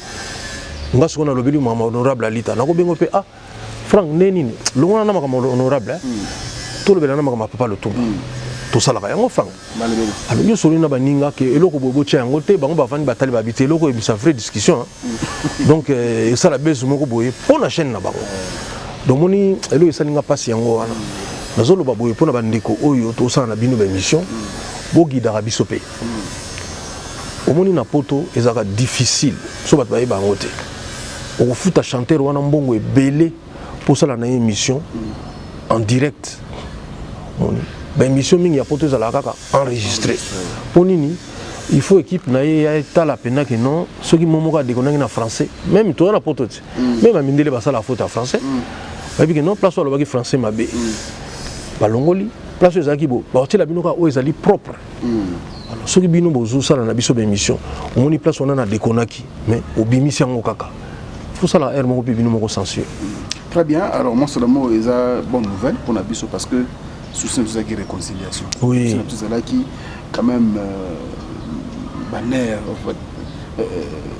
nga sikoyo nalobeli makambo Honorable Alita, nakobengo mpe: "Ah Frank, nde nini? Longola na makambo Honorable, tolobela na makambo ya papa Lutumba." Tosalaka yango, Frank. Alors yo soli na baninga ke eloko boye, botia yango te. Bango bavandi, batali, babi te, eloko ebisa vraie discussion. Donc esala buzz moko boye mpo na chaîne na bango. Donc moni, eloko esalinga mpasi yango wana. Nazoloba boye mpo na bandeko oyo tosala na bino baémission, boguidaka biso mpe. Omoni, na poto ezalaka difficile, so bato bayeba yango te. Okofuta chanteur wana mbongo ebele mpo osala na ye émission en direct. Moni, baémission mingi ya poto ezalaka kaka enregistré. Mpo nini? Il faut équipe na ye ya etala mpena ke non, soki mo moko adekonaki na français, même toza na poto te, même amindele basala faute ya français, bayebi ke non, place oyo alobaki français mabe, balongoli. Place oyo ezalaki bo, bakotiela bino kaka oyo ezali propre. Alors soki bino bozosala na biso baémission, omoni place wana na dekonaki, mais obimisi yango kaka, fosala aire moko mpe bino moko censure. Très bien. Alors moi seulement, eza bonne nouvelle pour na biso, parce que souci na biso ezalaki réconciliation. Oui. Souci na biso ezalaki quand même banerfs, en fait,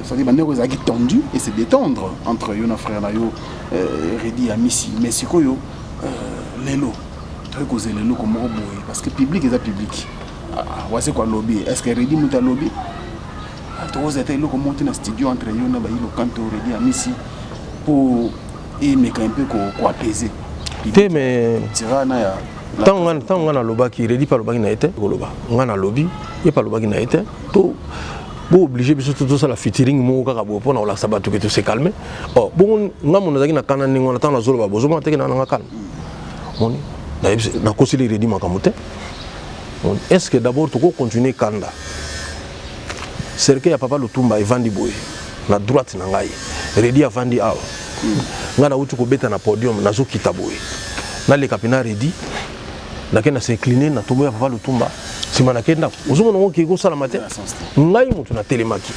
c'est-à-dire banerfs oyo ezalaki tendu et se détendre entre yo na frère na yo Redi Amisi. Mais sikoyo lelo toyei kozela eloko moko boye, parce que public eza public. Wazeko alobi, est ce que Redi moto alobi tokozala te eloko moko te na studio entre yo na bayilo kanto Redi Amisi mpo Emeka un peu koapaiser. Te, mais tirana ya Ntango nga nalobaki, Redi mpe alobaki na ye te. Koloba nga nalobi, ye mpe alobaki na ye te. To booblige biso to tosala featuring moko kaka boye mpona kolakisa bato ke tose calme. Or bongo nga mo nazalaki na kanda ndenge wana. Ntango nazoloba, bozomona teke na nanga calme. Moni nakoseli Redi makambo te. Est ce que d'abord tokocontinue kanda? Cercueil ya papa Lutumba evandi boye na droite na ngai, Redi avandi awa. Ngai nauti kobeta na podium, nazokita boye, naleka mpe na Redi, nake na s'incliner na tombo ya papa Lutumba, nsima nake ndako. Ozomona ngo okei kosalama te. Ngai moto natelemaki,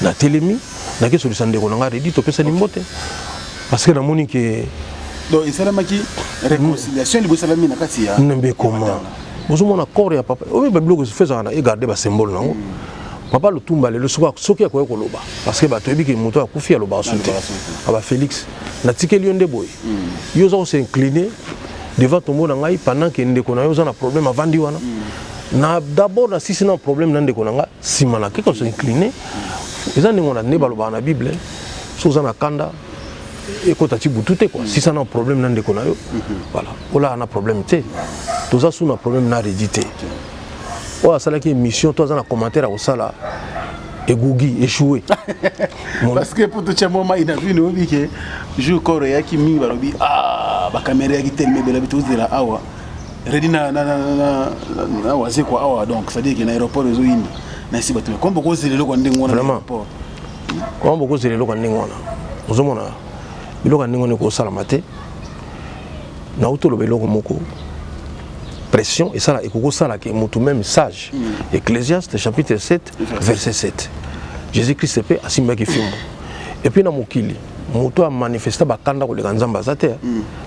natelemi, nake solisa ndeko na ngai Redi, topesani mbote parce que namoni ke Donc esalamaki réconciliation liboso, esalami na kati ya Nembe koma bozomona corps ya papa oyo, babiloko efezaka na egarde basymbole nango. Papa Lutumba lelo soki akoki koloba, parce que bato yebi ke moto akufi alobaka su te. Aba Félix, natikeli yo nde boye, yo oza kos'incliner devant tombo na ngai pendant ke ndeko na yo oza na problème avandi wana. Na d'abord nasisi na problème na ndeko na ngai, nsima nake kos'incliner. Eza ndenge wana nde balobaka na Bible: so oza na kanda, ekota ti butu te quoi. Sisa na problème na ndeko na yo, voilà, olala na problème te. Toza su na problème na Redi te. Oyo asalaki émission to aza na commentaire ya kosala, egugi échoué. Parce que po totya mwa mai na vino, oyebi ke jour corps eyaki mingi, balobi: ah, bacaméra eyaki telema ebele, tozela awa Redi na Wazekwa awa. Donc c'est à dire ke na aéroport ezoyinda na esi bato kombo bokozela eloko ya ndenge wana na Vraiment. aéroport. Comment bokozela eloko ya ndenge wana? Ozomona biloko ya ndenge wana ekosalama te. Nauti oloba eloko moko: pression esala, ekoki kosala ke motu même sage. Ecclésiaste chapitre 7 verset 7, Jésus Christ mpe asimbaki fimbo. Et puis na mokili, moto amanifesta bakanda koleka Nzambe aza te,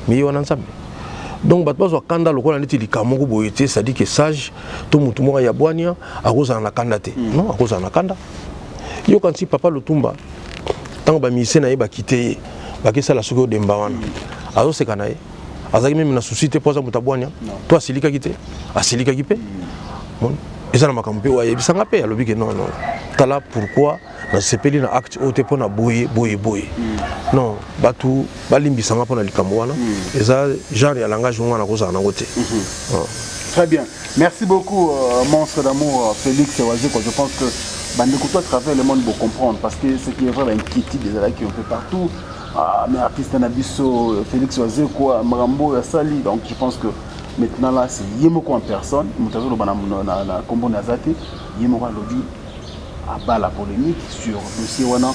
mais ye wana Nzambe. Donc bato bazwa kanda lokola neti likambo moko boye te. C'est-à-dire que sage to motu moko ya bwania akozala na kanda te. Non, akozala na kanda. Yoka nti papa Lutumba, ntango bamusicien na ye bakite ye, bakesala soki odemba wana, azoseka na ye, azalaki même na souci te mpo aza moto abwania. To asilikaki te? Asilikaki mpe. Eza na makambo mpe oyo ayebisanga mpe, alobi ke non, non, tala pourquoi nasepeli na acte oyo te, mpo na boye boye boye. Non, bato balimbisanga mpo na likambo wana. Eza genre ya langage ngo wana kozala nango te. Très bien. Merci beaucoup, monstre d'amour Félix Wazekwa. Je pense que bandeko à travers le monde pour comprendre, parce que ce qui est vrai, l'inquiétude des qui un peu partout. Ah, mais artiste na biso, Félix Wazekwa, Marambo, Sali. Donc je pense que maintenant là, c'est ye moko en personne. Moto azoloba na kombo na aza te. Ye moko alobi abat la polémique sur dossier wana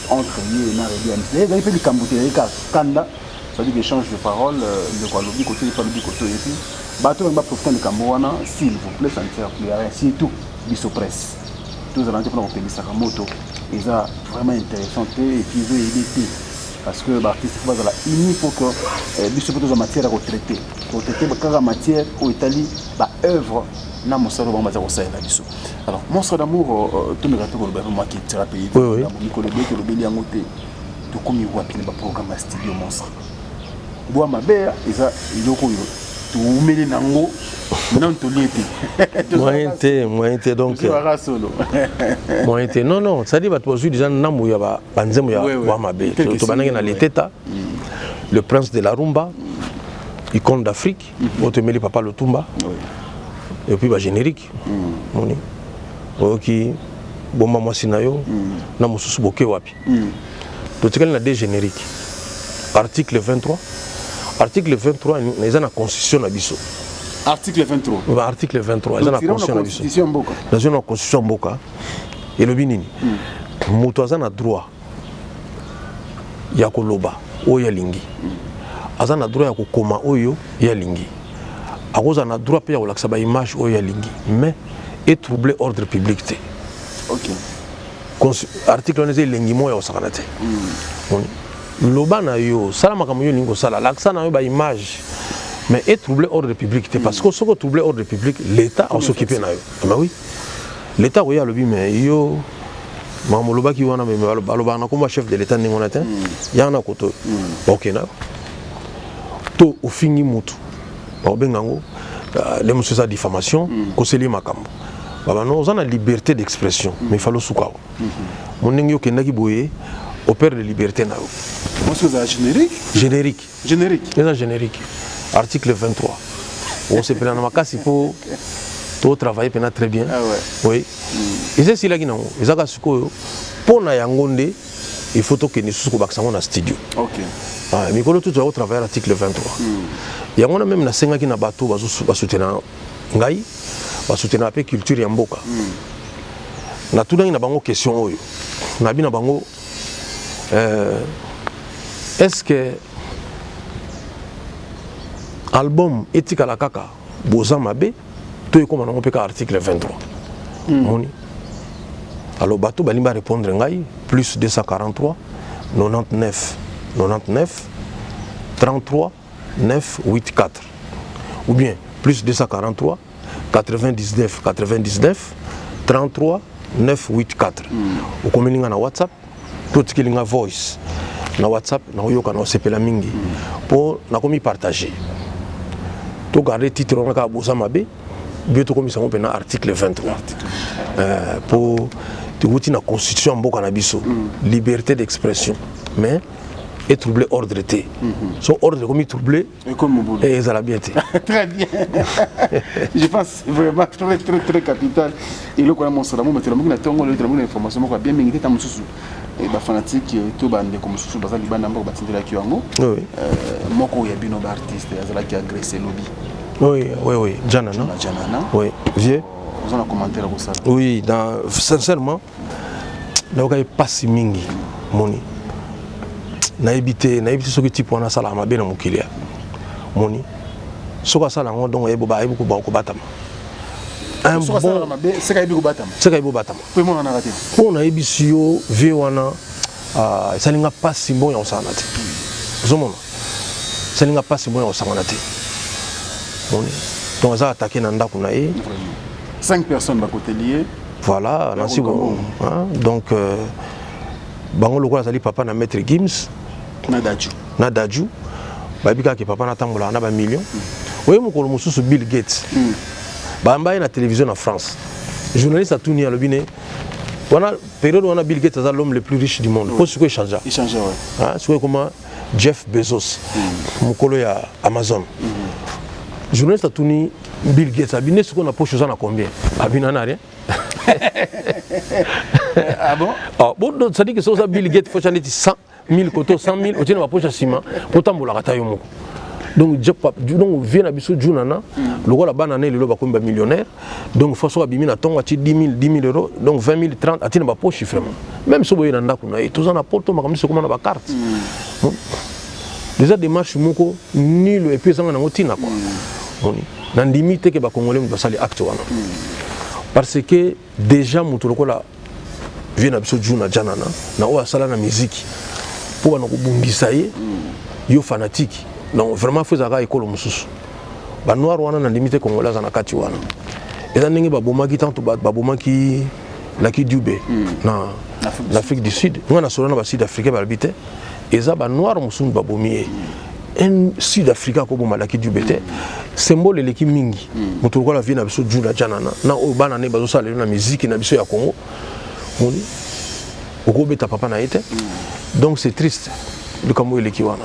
entre ye na Redi Amis. Ezali mpe likambo te, ezali kaka kanda, c'est-à-dire échange de parole. Ndeko alobi koto, ye alobi koto, et puis bato oyo baprofite likambo wana, s'il vous plaît, ça ne sert plus à rien. Surtout biso presse, tozala te mpona kopelisaka moto, eza vraiment intéressant te et puis ezoyede te, parce que baartiste fo bazala uni pour que biso mpe tozwa matière ya kotraite, kotraite kaka matière oyo etali baœuvre na mosala oyo bango baza kosalela biso. Alors, monstre d'amour, tomeka mpe koloba mpe mwa culture pays. Mikolo ebele tolobeli yango te. Tokomi wapi na baprogramme ya studio monstre? Bwa mabe eza eloko oyo toumeli nango, nano tolie te. Moyen te, moyen te. Donc solo. Moyen te. Non, non, c'est à dire bato bazwi déjà ndambo ya banzembo ya bwa mabe. Tobandaki na Leteta, le prince de la rumba, icône d'Afrique, oyo toyembeli papa Lutumba, et puis bagénérique moni oyoki bomba mwasi na yo na mosusu boke wapi. Totikali na deux générique. Article 23, article 23 eza na constitution na biso. Article 23? Ba article 23 eza na constitution na biso. Nazwi na constitution ya mboka. Elobi nini? Moto aza na droit ya koloba oyo alingi, aza na droit ya kokoma oyo ye alingi, akozala na droit mpe ya kolakisa baimage oyo alingi, mais etrouble ordre public te. Article wana eza elengi moko ya kosakana te. Loba na yo, sala makambo yo olingi kosala, lakisa na yo baimage, mais etrouble ordre public te, parce que soki otrouble ordre public, l'État akosokipe na yo. Mais oui, l'État akoya, alobi: mais yo, makambo olobaki wana, mais balobaka na kombo ya chef de l'État ndenge wana te, yanga na koto bakokende na yo. To ofingi mutu, bakobenga yango nde mosusu eza diffamation, koseli makambo. Baba non, oza na liberté d'expression, mais falo suka awa. Mo ndenge okendaki boye. Operdre liberté na yo. Mwasi ozala générique. Générique. Générique. Eza générique. Article 23. Osepela na makasi mpo totravaille mpena très bien. Ah ouais. Oui. Eza esilaki nango, eza kaka sikoyo mpo na yango nde il faut tokende lisusu kobakisa yango na studio. Ok. Ah, mikolo tu toza kotravaille article 23. Yango wana meme nasengaki na bato basoutenaka ngai, basoutenaka mpe culture ya mboka. Natunaki na bango question oyo, nabi na bango est-ce que album etikala kaka boza mabe to ekóma nango mpe kaka article 23? Moni, alors bato balingi barépondre ngai, plus 243 99 99 33 984 ou bien plus 243 99 99 33 984. Okomeli nga na WhatsApp to otikeli nga voice na WhatsApp, nakoyoka na osepela mingi mpo nakomi partage. Togarde titre wana kaka boza mabe bio, tokomisa yango mpena article 23, mpo tewuti na constitution ya mboka na biso, liberté d'expression, mais etrouble ordre te. So ordre ekomi trouble, ezala bien te. Très bien, je pense vraiment très très très capital eloko wana. Mosala mo metela moki na ntongo lelo, telamoki na information moko ya bien mingi te. Ta mosusu bafanatique to bandeko mosusu baza libanda mboka batindelaki yango, moko ya bino baartiste azalaki agressé lobi. Oui, Janana. Janana. Oui, vieux. Oza na commentaire kosala? Oui, dans, sincèrement nayokaki mpasi mingi. Moni, nayebi te soki type wana asalaka mabe na mokili ya moni. Soki asala yango, donc ayebi kobatama. Seka ayebi kobatama. Seka ayebi kobatama. Mpo emonanaka te. Mpo nayebisi yo, vieux wana esalinga mpasi mbongo ya kosangana te. Ozomona, esalinga mpasi mbongo ya kosangana te. Moni, donc aza attaqué na ndako na ye. Cinq personnes bakoteli ye. Voilà, nasi bon, donc bango lokola azali papa na Maître Gims na Daju. Na Daju, bayebi kaka ke papa natambolaka na bamillion. Oye, mokolo mosusu Bill Gates bayamba ye na télévision na France. Journaliste atuni, alobi ne wana période wana Bill Gates aza l'homme le plus riche du monde, mpo sikoyo échangea, sikoyo ekoma Jeff Bezos, mokolo ya Amazon. Journaliste atuni Bill Gates, abi ne sikoyo na poche oza na combien? Abi na rien. Ah bon? Ah, bon, donc, c'est-à-dire que soki oza Bill Gates, faut neti 100 000 koto 100 000 otie na bapoche ya nsima po otambolaka ta yo moko. Donc vieux na biso Junana, lokola bana na ye lelo bakomi bamillionnaire, donc faut soki abimi na ntongo atie 10 000 10 000 euros, donc 20 000 30 atie na bapoche. Vraiment, même so boye na ndako na ye, toza na poto, makambo nyonso ekoma na bacarte. Déjà démarche moko nul et puis ezanga nango ntina quoi. Moni, nandimi te ke bacongolais moto basali acte wana, parce que déjà moto lokola vieux na biso Juna Janana na oyo asala na miziki, mpo bana kobundisa ye, yo fanatique, donc vraiment faut ezalaka ekolo mosusu banoir wana. Nandimi te congolais aza na kati wana. Eza ndenge babomaki tanto babomaki Lucky Dube na l'Afrique du Sud. Nga na solo na basud africain, balobi te eza banoir mosusu babomi ye. Un sud africain akoboma Lucky Dube te. Symbole eleki mingi. Moto lokola vieux na biso Juna Janana na oyo bana ne bazosala lelo na miziki na biso ya Congo, moni, okobeta papa na ye te. Donc c'est triste likambo eleki wana.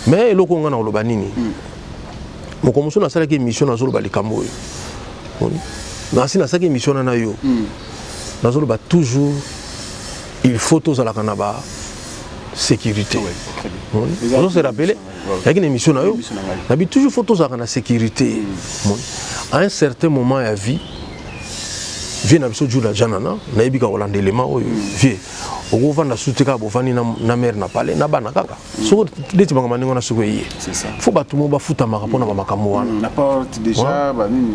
Mais eloko oyo nga na koloba nini, moko mosusu nasalaki émission, nazoloba likambo oyo. Moni, nasi nasalaki émission wana na yo, nazoloba toujours il faut tozalaka na ba sécurité. Ozo se rappeler, yaki na émission na yo, nabi toujours faut tozalaka na sécurité. Moni, à un certain moment ya vie, vieux na biso Jula Janana, nayebi kaka kolanda élément oyo. Vieux, okovanda su te kaka bovandi na mare na pale na bana kaka soko neti makambo ndenge wana. Soki eye, faut bato mo bafutamaka mpona bamakambo wana. Na porte déjà banini.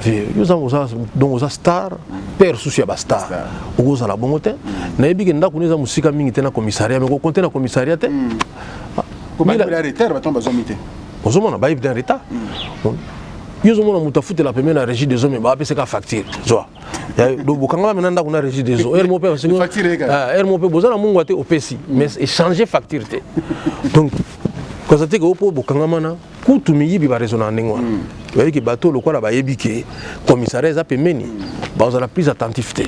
Yo oza, donc oza star, père susu ya bastar, okozala bongo te. Nayebi ke ndako no eza mosika mingi te na commissariat, mais kokonte na commissariat te. Retard bato bazwami te. Ozomona, bayebi te retard. Yo ozomona moto afutela pembeni na Régie des eaux, mais baapesaka facture zwa. Bokangama mena ndako na Régie des eaux, heure moko mpe, heure moko mpe boza na mungwa te, opesi, mais échange facture te. Donc koza te ke opo bokangama na kutu miyibi baraisonnaka ndenge wana. Bayebi ke bato lokola bayebi ke commissariat eza pembeni. Bazala plus attentif te.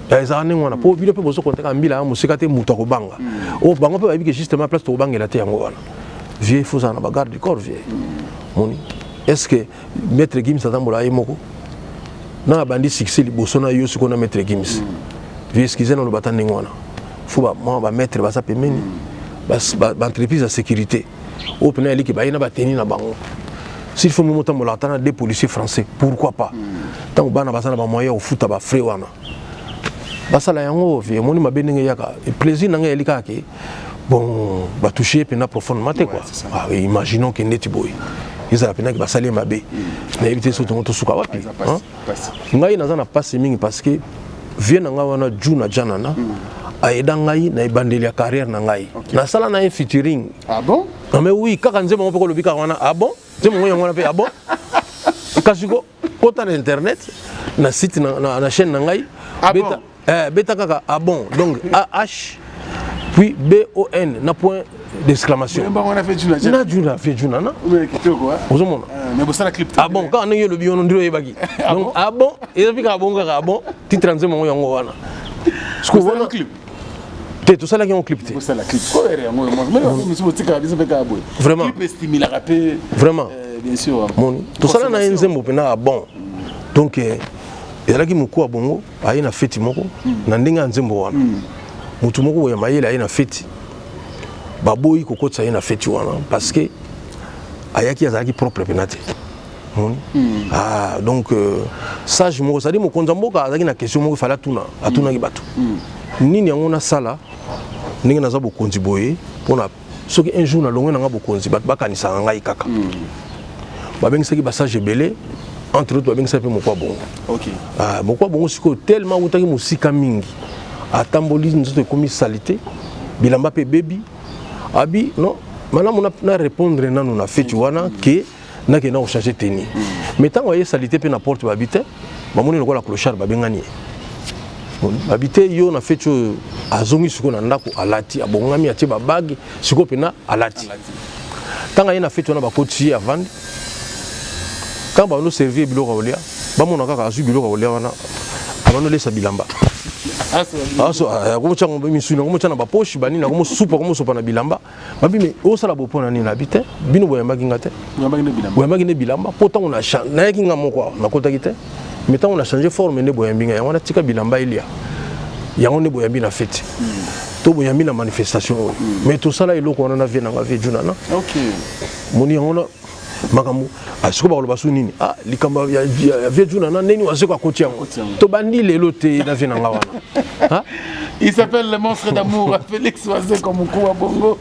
Ezala ndenge wana mpo bino mpe bozokontaka mbila ya mosika te, moto akobanga oyo bango mpe bayebi ke justement place tokobangela te. Yango wana, vieux, il faut ozala na bagarde du corps, vieux. Moni, est ce que Maître Gims atambola ye moko na abandi succès liboso na yo? Sikoyo na Maître Gims, vieux, excuse, naloba ata ndenge wana, faut mwa bamaître baza pembeni, baentreprise ya sécurité oyo mpena yaliki baye na bateni na bango. S'il faut memo otambola ata na deux policiers français, pourquoi pas? Ntango bana baza na bamoyen ya kofuta bafrais wana, basala yango. Vieux, omoni mabe ndenge eyaka, plaisir na ngai eyali kaka ke bon, batouche ye mpena profondément te, quoi. Ah, imaginons ke ndeti boye ezala mpenaki basali ye mabe, nayebi te soki tongo tosuka wapi. Ngai naza na mpasi mingi parce que vieux na ngai wana Juna Janana ayeda ngai na ebandeli ya carrière na ngai, nasala na ye featuring. Ah bon? Non mais oui, kaka nzembo yango mpe kolobi kaka wana. Ah bon, nzembo yango wana mpe. Ah bon, kasi kota na internet, na site na chaîne na ngai. Ah beta, bon? Beta kaka "ah bon", donc A H puis B O N na point d'exclamation. Na Juna, fait Juna na. Ozomona. Mais bosala clip? Ah bon, kaka ndenge olobi wana, ndiro oyebaki. Donc "ah bon" ezapi kaka bon, kaka "ah bon", titre ya nzembo yango, yango wana. Wana clip? Te, tosalaki yango clip te. Bosala clip yango, Vraiment. Clip estimulaka mpe. Vraiment. Bien sûr. Moni, tosala na ye nzembo mpena "ah bon". Donc ezalaki moku ya bongo, aye na feti moko na ndenge ya nzembo wana. Motu moko boye ya mayele aye na feti, baboyi kokotisa ye na feti wana parce que ayaki, azalaki propre mpena te. Moni, ah, donc sage moko, c'est-à-dire mokonzi ya mboka, azalaki na question moko efale atuna. Atunaki bato nini yango nasala ndenge naza bokonzi boye, mpona soki un jour nalongwe nanga bokonzi, bato bakanisaka ngai kaka. Babengisaki basage ebele, entre autres babengisaki mpe mokwa bongo. Ah, mokwa bongo sikoyo tellement awutaki mosika mingi, atamboli, nzoto ekomi saleté, bilamba mpe ebebi. Abi non, malamu na répondre nanu na feti wana ke nakende kochange tenue. Mais ntango aye saleté mpe na porte, babi te, bamoni lokola clochard, babengani ye. Babi te, yo na feti oyo. Azongi sikoyo na ndako, alati, abongami, atie babague, sikoyo mpena alati. Ntango aye na feti wana, bakotisi ye, avandi. Ntango bando servir biloko ya kolia, bamona kaka azwi biloko ya kolia wana, abando lesa bilamba, akomotya misuni, akomotya na bapoche banini, akomosupa, akomosopa na bilamba. Babi: "Me osala bo mpo na nini?" Abi te, "Bino boyambaki nga te, boyambaki nde bilamba, mpo ntango nayaki nga moko awa, nakotaki te, mais ntango na change forme nde boyambi nga. Yango wana tika bilamba elia, yango nde boyambi na feti to boyambi na manifestation oyo." Mais tosala eloko wana na vieux na nga, vieux Junana. Moni, yango na makambo sikoyo bakoloba su nini? Ah, likambo ya vieux Junana, ndeni Wazeko akoti yango, tobandi lelo te na vieux na nga wana. Il s'appelle le monstre d'amour, Félix Wazeko Mukua Bongo.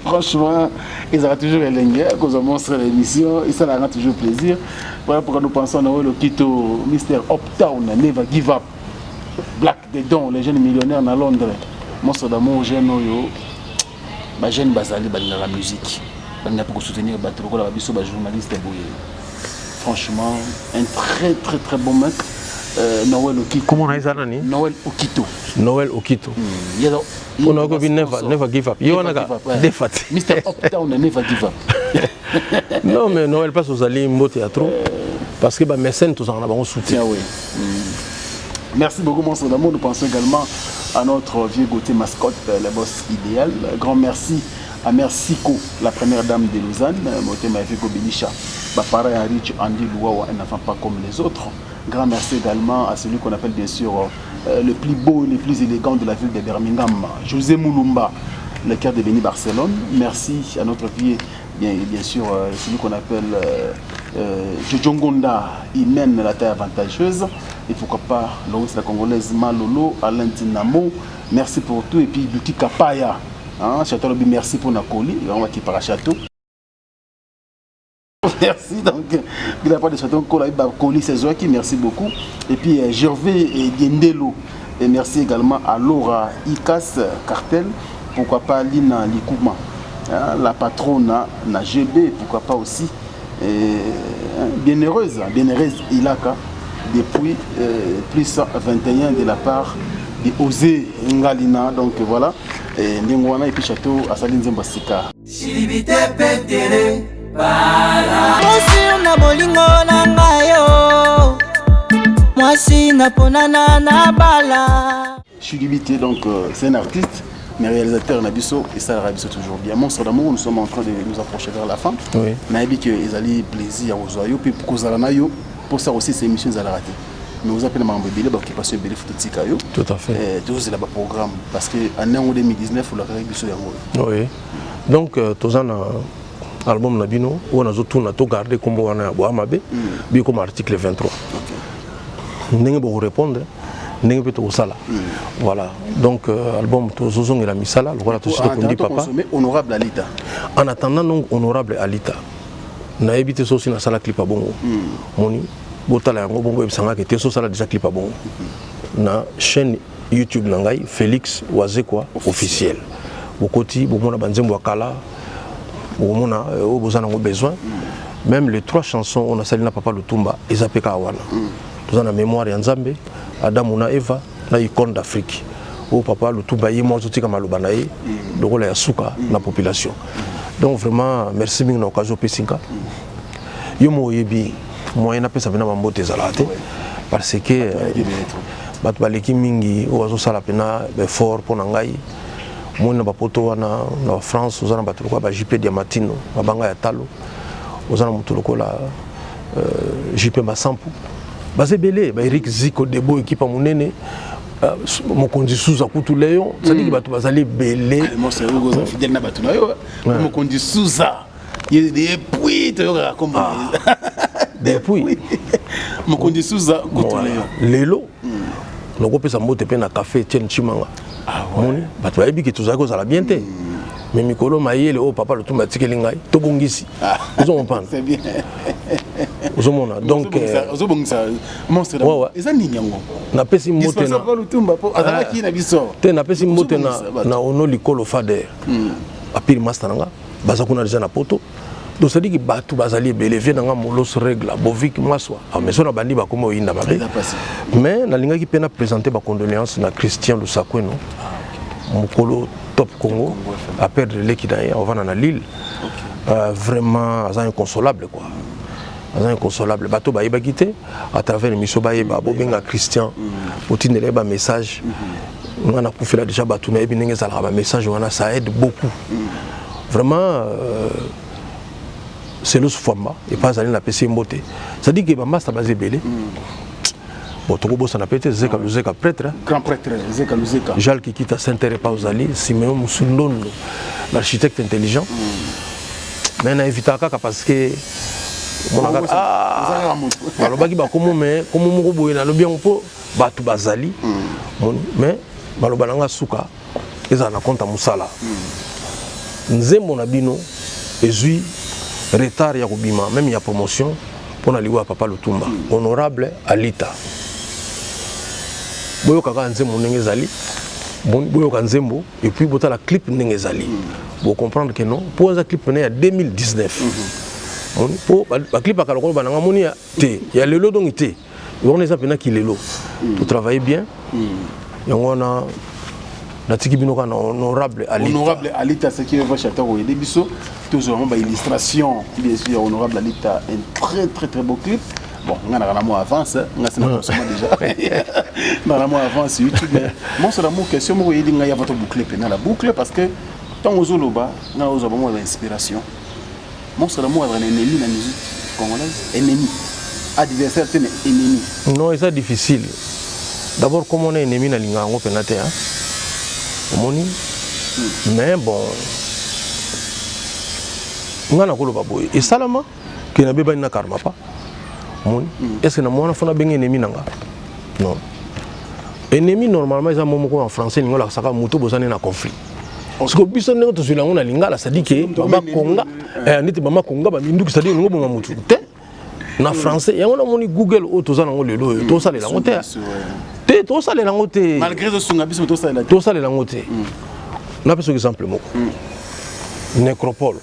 Franchement, ils aura toujours elengi, à cause monstre l'émission, et ça leur rend toujours plaisir. Voilà pourquoi nous pensons à Noël Okito, Mr. Uptown, Never Give Up, Black Dedon, les jeunes millionnaires à Londres. Monstre d'amour, jeune oyo, ba jeune bazali balingaka musique, balingaka soutenir bato lokola babiso ba journaliste boye. Franchement, un très très très bon mec. Noël Okito. Comment on a nani? Noël Okito. Noël Okito. On a never never give up. Yo wana defat. Mr. Uptown never give up. Non mais Noël, passe aux alliés mbote ya trop parce que ba mécène tozanga na bango soutien. Ah oui. Merci beaucoup, mon d'amour. Nous pensons également à notre vieux Gauthier mascotte, le boss idéal. Grand merci à Merci Ko, la première dame de Lausanne, Motema Vigo Benisha, Bapara Rich Andy Louawa, un enfant pas comme les autres. Grand merci également à celui qu'on appelle bien sûr le plus beau et le plus élégant de la ville de Birmingham, José Moulumba, le cœur de Béni Barcelone. Merci à notre vieux, bien sûr, celui qu'on appelle Jojo Ngonda, il mène la taille avantageuse. Et pourquoi pas Loris la Congolaise Malolo, Alain Dinamo. Merci pour tout. Et puis Luki Kapaya, hein, Château Lobby, merci pour Nakoli. On va qui para Château. Merci. Donc, il a pas de château, Koli Sezwaki, merci beaucoup. Et puis Gervais et Diendelo. Et merci également à Laura Ikas Cartel. Pourquoi pas Lina Likouma, hein, la patronne na GB. Pourquoi pas aussi et, bienheureuse, bienheureuse Ilaka, depuis plus 21 de la part de Osé Ngalina. Donc voilà. Et Ndengwana et puis Château Asali Nzemba Sika. Osir na bolingo na ngai yo. Mwasi naponana na bala. Chidibité, donc euh, c'est un artiste, mais réalisateur na biso et ça biso toujours bien. Monstre d'amour, nous sommes en train de nous approcher vers la fin. Oui. Nayebi que ezali plaisir kozwa yo puis kozala na yo pour ça aussi ces émissions ezala raté. Mais oza mpe na makambo ebele baoccupation ebele fo totika yo. Tout à fait. Eh, tozozela baprogramme parce que année yango 2019 olakaki biso yango. Oui. Donc euh, toza na album na bino oyo nazotuna togarde nkombo wana ya boa mabe mm. bikoma article 23 okay. ndenge bokorépondre ndenge mpe tokosala mm. voilà donc euh, album tozozongela misala lokola tosi tokundi papa honorable alita en attendant donc honorable alita nayebi te sosi nasala clip ya bongo mm. moni botala yango bongo oyebisangaka te sosala déjà clip ya bongo mm. na chaîne youtube na ngai félix wazekwa officiel bokoti bomona banzembo ya kala bokomona euh, oyo boza nango besoin même les trois chansons oyo nasali na papa lutumba eza mpe kaka wana toza na mémoire ya nzambe adamu na eva na icône d'afrique oyo papa lutumba ye moko azotika maloba na ye lokola ya suka na population donc vraiment merci mingi na occasion opesi nga yo moko oyebi moyen napesa mpena bambote ezalaka te parce que euh, bato baleki mingi oyo bazosala mpena effort mpo na ngai omoni na bapoto wana na bafrance oza na bato lokola ba jp diamatino mabanga ya talo oza na moto lokola euh, jp masampu baza ebele ba eric ziko debo ekipa monene euh, mokonzi suza kutu leon cestadire mm. bato bazali ebele ah, fidèle na bato na yo mokonzi suza depuis toyokaka kombo ah. depuis mokonzi suza kutu leon lelo mm. nakopesa mbote mpe na café etienne chimanga ah, moni bato bayebi ke tozalaki kozala bien te mm. mais mikolo mayele oyo papa lutumba atikeli ngai tobongisi ah. ozo comprendre ozomona donc euh, ozobongisa monstre eza nini yango napesi mbote na lutumba po azalaki na biso te napesi mbote na na ono likolo fader hmm. apiri master na nga baza kuna deja na poto donc c'est-à-dire que bato bazali ebele vie na nga molos règle bovik maswa ah, mais so na bandi bakoma oyinda mabe mais nalingaki mpe na présenter bacondoléance na christian lusakweno ah, mokolo top congo a perdre leki na ye avanda na lille euh, vraiment aza inconsolable quoi aza inconsolable bato bayebaki te à travers émission bayeba bobenga christian mm. botindela ye bamessage mm-hmm. nga nakufela déjà bato nayebi ndenge ezalaka bamessage wana ça aide beaucoup mm. vraiment euh, selous fwamba epa azali napesi ye mbote c'est-à-dire ke bamasta baza ebele mm. bon tokobosana mpe te zeka luzeka prêtre grand prêtre zeka luzeka jal kikita saint terre epa ozali simeon musundondo l'architecte intelligent mm. mais na evitaka kaka parce que ah, balobaki bakomo mais komo moko boye nalobi yango mpo bato bazali mm. mais maloba na nga suka ezala na compte ya mosala mm. nzembo na bino ezwi retard ya kobima meme ya promotion mpo na liwa ya papa lutumba mm. honorable alita boyoka kaka nzembo ndenge ezali boyoka nzembo et puis botala clip ndenge ezali mm. bocomprendre que non mpo eza clip pene ya 2019 mpo baclip ya kala bananga moni ya te ya lelo donc te wana eza mpena kilelo mm. totravaille bien mm. yango wana natiki bino kaka na honorable alita honorable alita ce qui est vrai chanteur oyede biso tozwa yango baillustration bien sûr honorable alita un très très très beau clip bon nga naka na mwa avance nga sina konsoma déjà naka na mwa avance youtube mais monstre d'amour question moko oyeli ngai avant toboucle mpena la boucle parce que ntango ozoloba nga ozwa bango ya bainspiration Monstre d'amour azalaka na ennemi na musique congolaise ennemi adversaire te mais ennemi non eza difficile d'abord comme on est ennemi nalinga yango mpena te omoni hmm. mais bon nga nakoloba boye esalama ke nabebani na karma pa omoni hmm. est ce que na mwana fo nabenga ennemi na nga non ennemi normalement eza mo moko en français elingi olakisaka moto bozani na conflit siko biso ndenge tozwela yango na lingala cestadire ke mama konga eh, neti mama konga baminduki cestadire olingo boma motu te na hmm. français yango namoni google oyo toza nango lelo oyo hmm. tosalela yango te te tosalela yango te tosalela yango te hmm. napesa exemple moko nécropole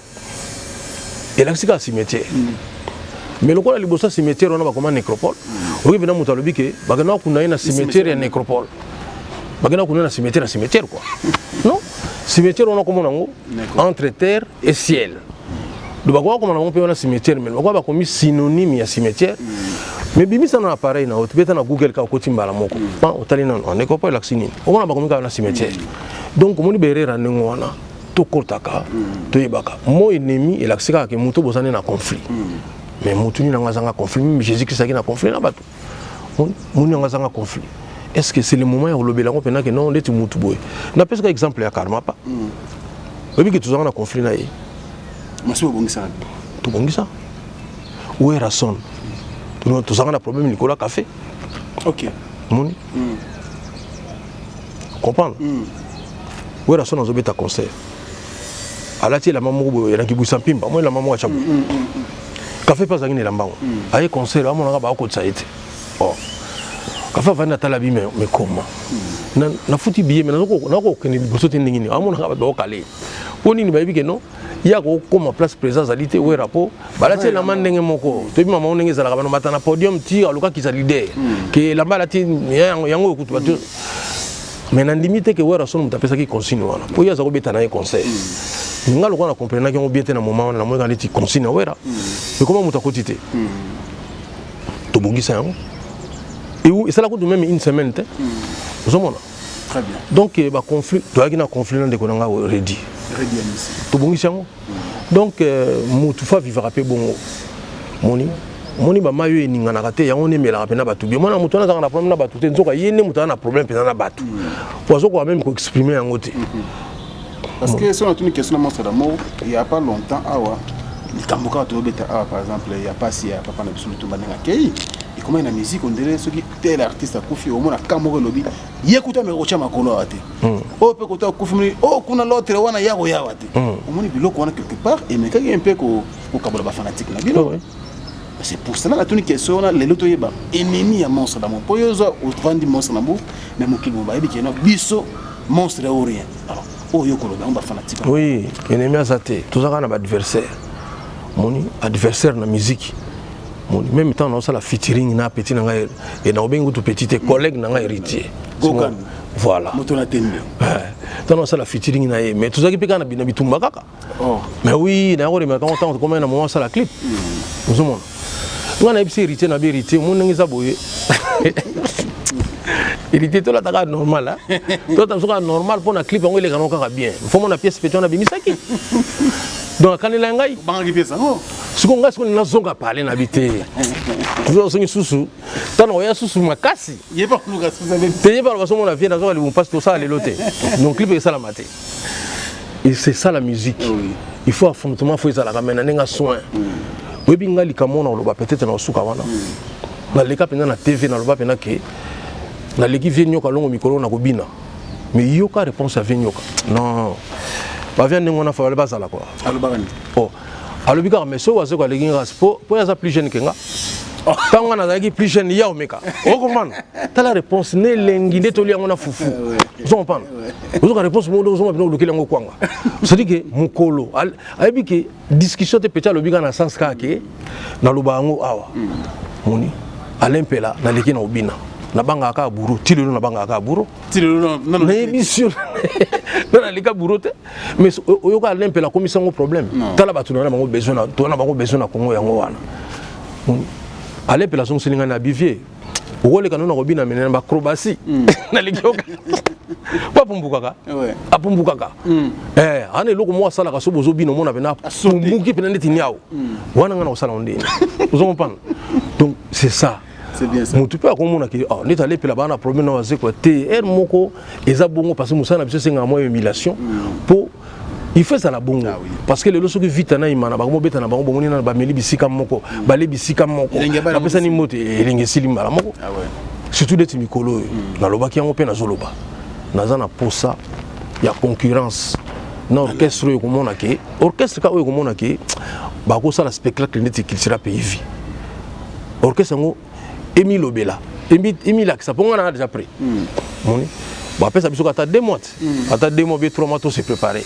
elakisi kaka cimetière mais lokola liboso ya cimetière wana bakoma nécropole oyoki mpena moto alobi ke bakenda kokunda ye na cimetière ya nécropole bakenda kokunda na cimetière ya cimetière quoi non cimetière wana komona yango entre terre et ciel donc bakoka komona bango mpe wana cimetière mais bakoka bakomi synonyme ya cimetière mm. Mais bimisa na appareil na yo, beta na Google kaka, okoti mbala moko, pan otali nano nécropole elakisi nini, omona bakomi kaka na cimetière. Donc omoni berera ndenge wana tokotaka, toyebaka mo ennemi elakisi kaka ke moto boza nde na conflit. Mais motu nini yango azanga conflit? Même Jésus Christ azalaki na conflit na bato. Moni yango azanga conflit? Est ce que c'est le moment ya kolobela yango mpena ke non, ndeti mutu boye? Napesaka exemple ya Karmapa. Oyebi ke tozalaka na conflit na ye. Masi bobongisaka? Tobongisa. Werrason, tozalaka na problème likolo ya café. Moni, comprendre, Werrason azobeta concert, alati elamba moko boye elaki bwisa mpimba mo, elamba moko atya boye. Café mpe azalaki na elamba ngo. Aye concert, amonaka baakotisa ye te. Oh, Café avandi, atala bi me koma nafuti billet, me nakokende liboso te. Ndenge nini amonaka bato baokale? Mpo nini? Bayebi ke non, ye akokoma place président azali te. Wera mpo balati elamba ndenge moko. Toyebi mama ndenge ezalaka, bano bata na podium ti alukakisa leader ke elamba alati yango ekutu bato. Mais nandimi te ke Werrason moto apesaki consigne wana, mpo ye aza kobeta na ye concert. Nga lokola na comprenaki yango bien te na moment wana, namonaka neti consigne ya Wera ekoma moto akoti te. Tobongisa yango, esala kutu même une semaine te, ozomona. Très bien. Donc baconflit, toyaki na conflit na ndeko na nga Redi. Redi Amisi. Tobongisi yango. Donc motu fa vivaka mpe bongo. Moni, omoni bamai oyo eninganaka te, yango nde emelaka mpena bato bien. Mwana moto wana azalaka na problème na bato te, nzoka ye nde moto aza na problème mpenza na bato, po azokoka même koexprime yango te. Parce que si on a une question na Monstre d'Amour, il y a pas longtemps awa, likambo kaka tobeta awa, par exemple ya pasi ya papa na biso Lutumba, ndenge akei, ekomaki na musique, on dirait soki tel artiste akufi, omona ka moko elobi ye kuta ameka kotya makolo awa te, oyo mpe kota akufi, moni oyo kuna, l'autre wana ya koyawa te. Omoni biloko wana quelque part emekaki mpe kokabola bafanatique na bino. C'est pour cela natuni question wana lelo, toyeba ennemi ya Monstre d'Amour, mpo yo ozwa ovandi Monstre d'Amour, mais mokili mo bayebi keno biso monstre ou rien. Alors oyo koloba yango bafanatique? Oui, ennemi aza te, toza kaka na baadversaire. Moni, adversaire na musique, moni, même temps naosala featuring na petit na ngai, e na obengi kutu petit te, collègue na ngai Héritier. Gokan. Voilà. Moto na tembe. Ntango naosala featuring na ye, mais tozalaki mpe kaka na bitumba kaka. Mais oui, naya koremarka ngo ntango tokomai na moment asala clip. Ozomona, ngai nayebisi Héritier, na bi Héritier, omoni ndenge eza boye, Héritier, tolataka normal, tolata biso kaka normal mpo na clip yango eleka nango kaka bien. Fo mona pièce petit wana abimisaki, donc akanela ngai. Bangaki pièce yango. Sikoyo ngai, sikoyo nazonga pale na bi te, tozongi susu ntango oya susu makasi. Ye pa koluka susu. Te, ye baloba somona vie nazoka libumu mpasi, tosala lelo te, donc clip esalama te. Et c'est ça la musique. Il faut affrontement, faut ezalaka, mais na ndenge soin. Oyebi ngai likambo na koloba, peut-être na osuka wana, naleka mpenza na TV, naloba mpenza ke naleki vie Nyoka Longo mikolo na kobina. Mais yoka réponse ya vie Nyoka. Non, bavia ndenge wana, fabale bazala quoi. Alobaka nini? Oh, alobi kaka, mais soki Wazeko aleki nga, po ye aza plus jeune ke nga, ntango nga nazalaki plus jeune, ya omeka okomprendre. Tala réponse ne elengi nde tolia yango na fufu. Ozo comprendre, ozoka réponse moko, ozonga mpena olukeli yango kwanga. C'est-à-dire ke mokolo ayebi ke discussion te. Petit alobi kaka na sens kaka ke naloba yango awa. Moni, Alain Mpela naleki na obina, nabangaka kaka buro ti lelo, nabangaka kaka buro. Nayebi sur na naleka buro te, mais oyoka Alain Mpela akomisa yango problème. Tala bato na bango besoin, toza na bango besoin na Congo. Yango wana Alain Mpela azongiseli ngai na bivier, okoleka no na kobina mene na baacrobatie, naleki yoka po apumbukaka, apumbukaka ana eloko moko asalaka. So bozobina, omona mpena apumbuki mpena ndeti niao wana. Ngai na kosala ngo ndeni? Ozo comprendre? Donc c'est ça. Motu mpe akomona ke ndeti alepela baa na problème na Wazekwa te. Ere moko eza bongo, parce que mosala na biso esengaka mwa émulation, mpo il faut ezala bongo. Parce que lelo soki Vita na Imana bakomobeta na bango, bomoni nano bameli bisika moko, bale bisika moko, bapesani mbote, elengi esili mbala moko. Surtout neti mikolo oyo nalobaki yango mpe nazoloba, naza na posa ya concurrence na orchestre oyo ekomona ke orchestre ka oyo ekomona ke bakosala spectacle neti Cultura Pays Vie. Orchestre yango emilobela, emilakisa, mpo nga nanga déjà prêt. Moni, bapesa biso ata 2 mois te, ata 2 mois be 3 mois, to se préparer.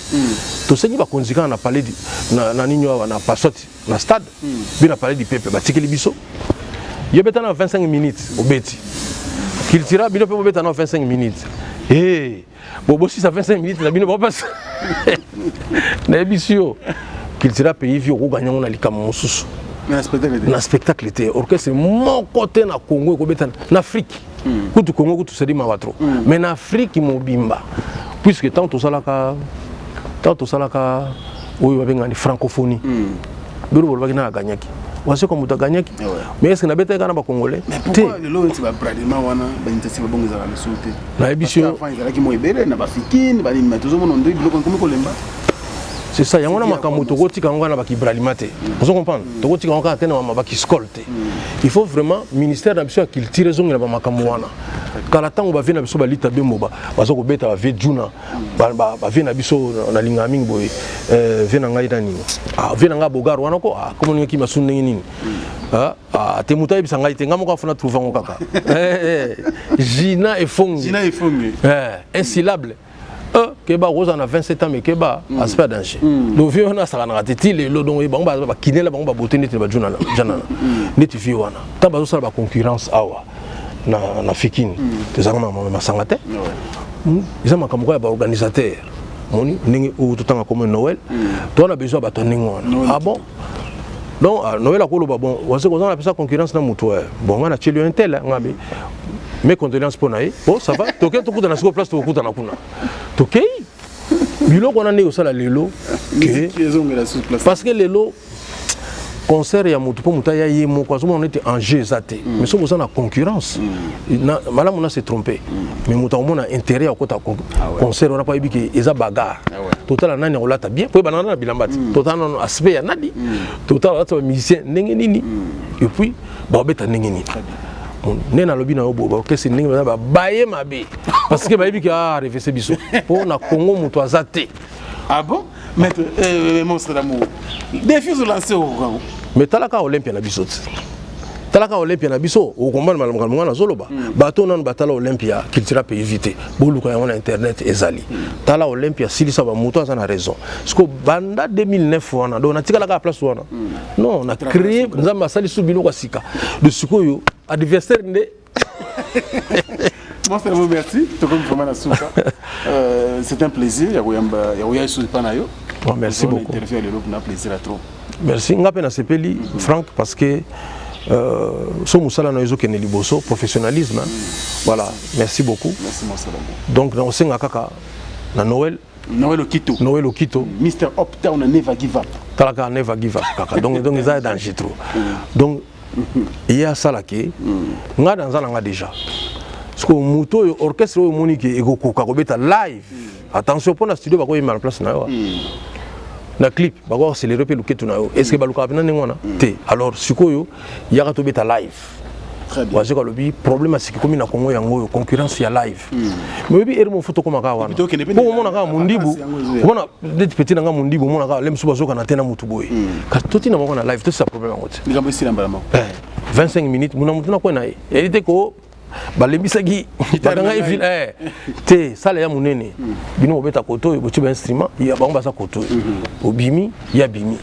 Tosengi bakonzi kaka na palais na nini awa na pasoti na stade mpe na Palais du Peuple, batikeli biso. Yo beta na 25 minutes, obeti Cultura, bino mpe bobeta na 25 minutes. E bobosisa 25 minutes na bino, bopesa. Nayebisi yo, Cultura Pays Vie okoganya yango na likambo mosusu. Na spectacle te. Orchestre moko te na Congo ekobeta na Afrique. Kutu Congo kutu sedi mawa trop. Mais na Afrique mobimba, puisque tant tosalaka, tant tosalaka oyo babengani francophonie, bino bolobaki na aganyaki waseko moto aganyaki, mais est ce que nabetaki kaka na bacongolais te? Lelo neti babralima wana, bainitiative babongo ezalaka lisusu te. Nayebi si avant ezalaki mo ebele na bafikine banini, mais tozomona nde biloko ekomi kolemba. C'est ça, yango na makambo tokotika yango na bakibralima te. Ozo comprendre, tokotika yango kaka te na bakiscole te. Il faut vraiment ministère na biso ya culture ezongela bamakambo wana. Kala ntango bavie na biso balita bembo, baza kobeta, bavie juna, bavie na biso nalingaka mingi boye, vie na ngai nani, vie na ngai bogar wana ko komoningaki masu ndenge nini te, moto ayebisa ngai te, ngai moko afuna trouve yango kaka. Gina Efonge. Gina Efonge. Insilable keba, okozala na 27 ans mais keba, aspect danger. Donc vie wana asakanaka te ti lelo. Donc bango bakinela bango babote neti bajanana neti vie wana, ntango bazosala baconcurrence awa na Fikini, tozalaka masanga te. Eza makambo kaka ya baorganisateur. Moni ndenge oyo totanga comme Noël, toza na besoin ya bato ya ndenge wana. Ah bon, donc Noël akoloba: bon, wase koza na pesa concurrence na motu, bon, nga na tieli yo un tel, nga be mes condoléances mpo na ye. Bon, ça va, toke tokutana sikoyo place, tokokutana kuna, tokei biloko wana ndenge osala lelo, parce que lelo concert ya motu mpo moto aya ye moko azomona neti enjeu eza te. Mais soki oza na concurrence, malamu na se tromper, mais moto akomona intérêt ya kokota concert wana mpo ayebi ke eza bagarre. Totala nani akolata bien, po ebandaka na bilamba te. Totala nano aspect ya nani, totala alata bamusicien ndenge nini, et puis bakobeta ndenge nini. Nde nalobi na yo boye, baorchestre ndenge baza babaye mabe, parce que bayebi ke arevese biso mpo na Congo moto aza te. Ah bon, maître monstre d'amour, défi lancé au Congo. Mais talaka Olympia na biso te, talaka Olympia na biso, okombana malamu nga nazoloba. Bato nano batala Olympia Cultura Pays Vie te, boluka yango na internet ezali. Tala Olympia, silisa bamoto aza na raison. Parce banda 2009 wana, donc natikalaka place wana, non, na créé, Nzambe asali su biloko ya sika de sikoyo adversaire nde. Monstre, vous merci. Tokomi vraiment na suka. C'est un plaisir ya koyamba ya koya lisusu epa na yo. Bon, merci beaucoup. Interview ya lelo na plaisir à trop. Merci, nga mpe nasepeli, Frank, parce que so mosala na yo ezokende liboso, professionnalisme, hein. Voilà, merci beaucoup. Merci, monstre d'amour. Donc nakosenga kaka na Noël. Noël Okito. Noël Okito. Mr Uptown, never give up. Tala kaka, never give up kaka. Donc eza danger trop. Donc ye asalaki nga na nza na nga déjà. Parce que moto oyo, orchestre oyo omoni ke ekokoka kobeta live, attention, mpo na studio bakoyemba na place na yo, na clip bako accélérer mpe luketu na yo. Est ce que balukaka mpena ndenge wana te? Alors sikoyo yaka tobeta live. Wazeko alobi problème ya sika ekomi na Congo, yango oyo concurrence ya live. Mais oyebi ere mofo tokóma kaka wana po omona kaka mondibu, omona neti petit na nga mondibu, omona kaka le mosusu bazokana te na motu boye. Kasi totina moko na live, tosisa problème yango te. Likambo esila mbala moko. 25 minutes muna motu na kwe na ye eyeli te ko balembisaki bakanga ye ville te. Sala ya monene, bino bobeta koto oyo, botie bainstrument ya bango, baza koto oyo, obimi ya bimi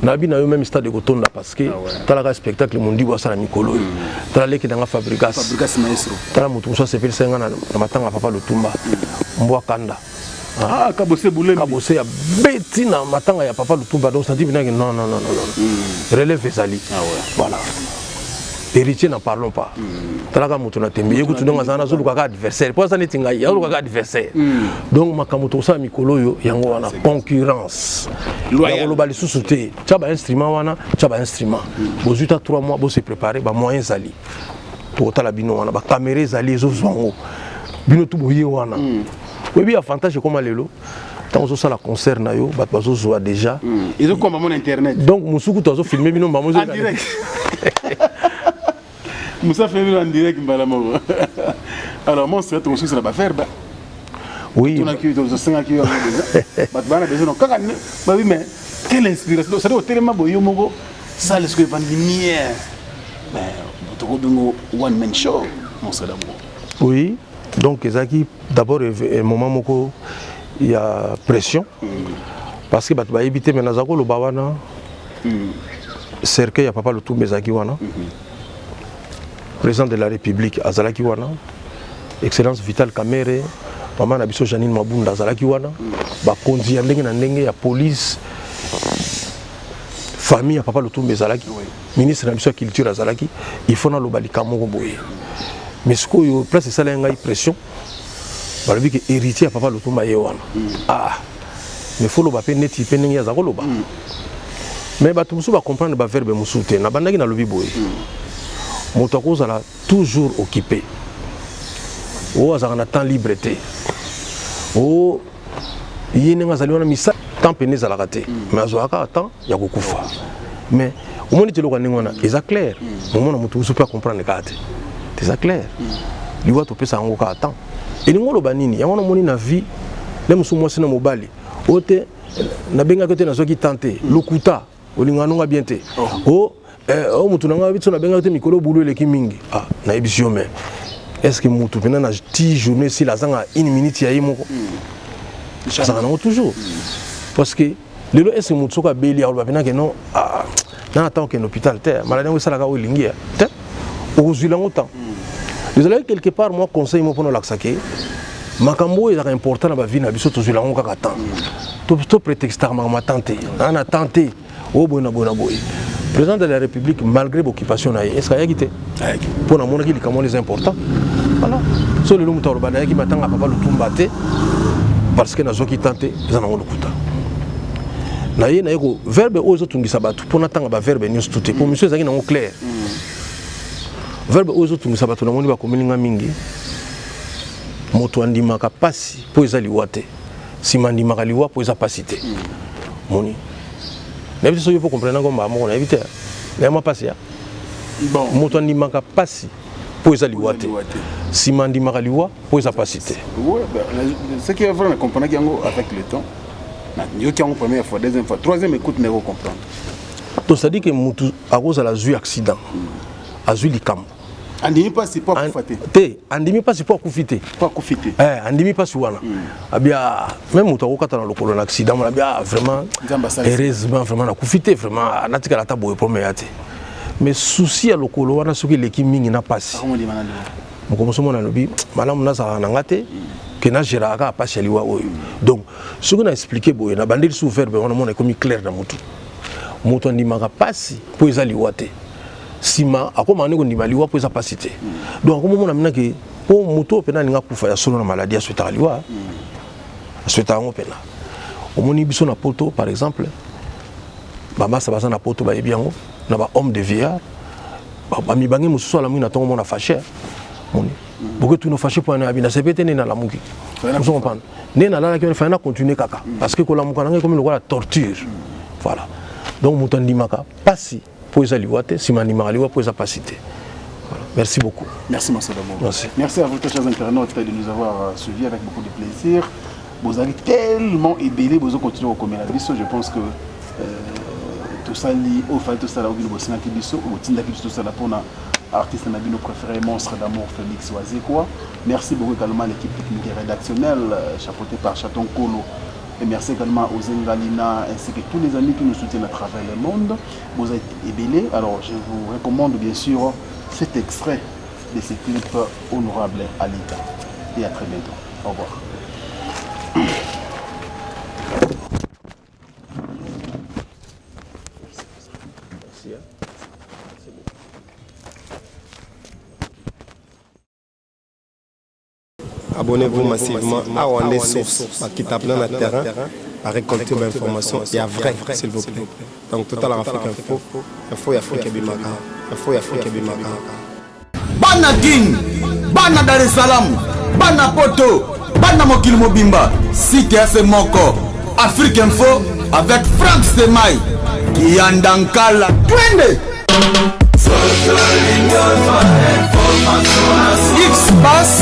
nayebi na yo, même stade ekotonda, parce que talaka spectacle mondibu asala mikolo oyo. Tala leki nanga Fabrigas. Fabrigas maestro. Tala moto mosusu asepelisa nga na matanga ya papa Lutumba Mbwa Kanda. Ah, Kabose Boulembi. Kabose ya beti na matanga ya papa Lutumba. Donc senti binaki non, non, non, non, non, relève ezali. Voilà, héritier, n'en parlons pas. Talaka moto na tembe ye kutu, ndenge azala nazoluka kaka adversaire mpo aza neti ngai, azoluka kaka adversaire. Donc makambo tokosala mikolo oyo yango wana, concurrence ya koloba lisusu te. Tia bainstrument wana, tia bainstrument, bozwi ta 3 mois, bose préparer, bamoyen ezali, tokotala bino wana, bacaméra ezali, ezozwa yango bino tu boye wana. Oyebi avantage ekoma lelo, ntango ozosala concert na yo, bato bazozwa déjà. Ezokoma mona internet. Donc mosuku to azofilme bino mbamo. En direct, Moussa filme bino en direct mbala moko. Alors monstre, tokosusa na baverbe. Oui. Tunaki, tosengaki yo yango déjà, bato bana besoin kaka babi. Mais quelle inspiration! C'est-à-dire otelema boye yo moko, sale soki evandi lumière, mais tokobengo one man show, monstre d'amour. Oui, donc ezalaki d'abord moment moko ya pression, parce que bato bayebi te, me naza koloba wana, cercueil ya papa Lutumba ezalaki wana, président de la République azalaki wana, excellence Vital Kamerhe, mama na biso Janine Mabunda azalaki wana, bakonzi ya ndenge na ndenge ya police. Famille ya papa Lutumba ezalaki, ministre na biso ya culture azalaki, il faut naloba likambo moko boye. Mais sikoyo place esalaki ngai pression, balobi ke héritier ya papa Lutumba ye wana. Ah, mais faut loba mpe neti mpe ndenge aza koloba. Mais bato mosusu bacomprendre baverbe mosusu te. Nabandaki nalobi boye, moto akozala toujours occupé, oyo azalaka na temps libre te, o ye ndenge azali wana misala temps pene ezalaka te, mais azwaka kaka temps ya kokufa. Mais omoni te eloko ya ndenge wana eza clair, momona moto mosusu mpe acomprendre kaka te. Eza clair, liwa topesa yango kaka temps. Elingi oloba nini? Yango namoni na vie nde mosusu mwasi na mobali oyo te nabengaki te, nazwaki temps te. Lokuta, olingaka nonga bien te. O o motu na ngai biso nabengaki te, mikolo bulu eleki mingi. Ah, nayebisi yo, mais est ce que motu mpena na ti journée esila azanga une minute ya ye moko? Azalaka nango toujours, parce que lelo est ce que motu soki abeli akoloba mpena ke non, ah, na na temps okende hôpital te, maladie yango esalaka oyo elingi ya te, okozwila yango temps. Ezalaki quelque part mwa conseil mo mpona olakisa ke makambo oyo ezalaka important na bavie na biso, tozwila yango kaka temps. To prétextaka makambo ya temps te, naa na temps te, oyo boye na boye na boye. Président de la République, malgré boccupation na ye, est ce que ayaki te? Mpo namonaki likambo wana eza important. Voilà, so lelo moto aloba nayaki matanga papa Lutumba te parce que nazwaki temps te, eza nango lokuta. Na ye naye ko verbe oyo ezotungisa bato, mpo natanga baverbe nyonso tu te, mpo miso ezalaki nango clair. Verbe oyo ezotungisa bato, namoni bakomeli nga mingi: moto andimaka pasi mpo eza liwa te, nsima andimaka liwa mpo eza pasi te. Moni, nayebi te soki mpo comprendre yango mbala moko, nayebi te, naye mwa pasi ya moto andimaka pasi mpo eza liwa te, nsima andimaka liwa mpo eza pasi te. Ouais, ben, ce qui est vrai, na comprendre yango avec le temps. Nayoki yango première fois, deuxième fois, troisième écoute, nako comprendre. To c'est-à-dire que motu akozala azwi accident, azwi likambo. Andimi mpasi mpo akufa te. Te, andimi mpasi mpo akufi te. Mpo akufi te. Eh, andimi mpasi wana abia même moto akokata na lokolo na accident mona abia, ah, vraiment, Nzambe asalisi. heureusement vraiment nakufi te, vraiment natikala ata boye problème ya te. Mais souci ya lokolo wana soki eleki mingi na mpasi, akomondima na liwa. Moko moso mona alobi malamu nazalaka na nga te ke nagéraka kaka mpasi ya liwa oyo. Donc soki na expliquer boye, na bandeli sous verbe wana, mona ekomi clair na motu. Moto andimaka mpasi mpo eza liwa te, nsima akomaka nde kondima liwa mpo eza mpasi te. Donc akomomona mina ke mpo moto oyo mpena alinga akufa ya solo na maladie, aswetaka liwa, aswetaka yango mpena. Omoni biso na poto par exemple, bamasa baza na poto bayebi yango, na bahomme de vieillard, bamibange mosusu alamuki na ntongo, mona fâché. Moni boke tuna fâché mpo abi nasepe te nde nalamuki, ozo comprendre, nde nalalaki wana, fallait na continuer kaka parce que kolamuka nanga ekomi lokola torture. Voilà, donc moto andimaka pasi mpo eza liwa te, nsima andimaka liwa mpo eza pasi te. Voilà. Merci beaucoup. Merci Marcel Dabo. Merci. Merci à vous, très chers internautes, de nous avoir suivis avec beaucoup de plaisir. Vous avez tellement ébellé, vous avez continué à commettre biso. Je pense que tout ça, au fait, tout ça, là, au bosengaki biso, otindaki biso, tout ça, là, pour artiste na bino préféré, monstre d'amour, Félix Wazekwa. Merci beaucoup également à l'équipe technique et rédactionnelle, chapeautée par Chaton Kolo. Et merci également aux Engalina ainsi que tous les amis qui nous soutiennent à travers le monde. Vous êtes ébellés. Alors, je vous recommande bien sûr cet extrait de ce clip honorable Alita. Et à très bientôt. Au revoir. Merci, hein. C'est bon. Abonnez-vous massivement. Awa nde source, bakita mpena na terrain, barécolte bainformation ya vrai, s'il vous plaît. Donc totalaka Afrique Info, info ya Afrique ebimaka, info ya Afrique ebimaka. Bana Kin, bana Dar es Salaam, bana Poto, bana mokili mobimba, site ya se moko, Afrique Info avec Frank Stemay, Kiyanda Nkala, twende! X-Pass.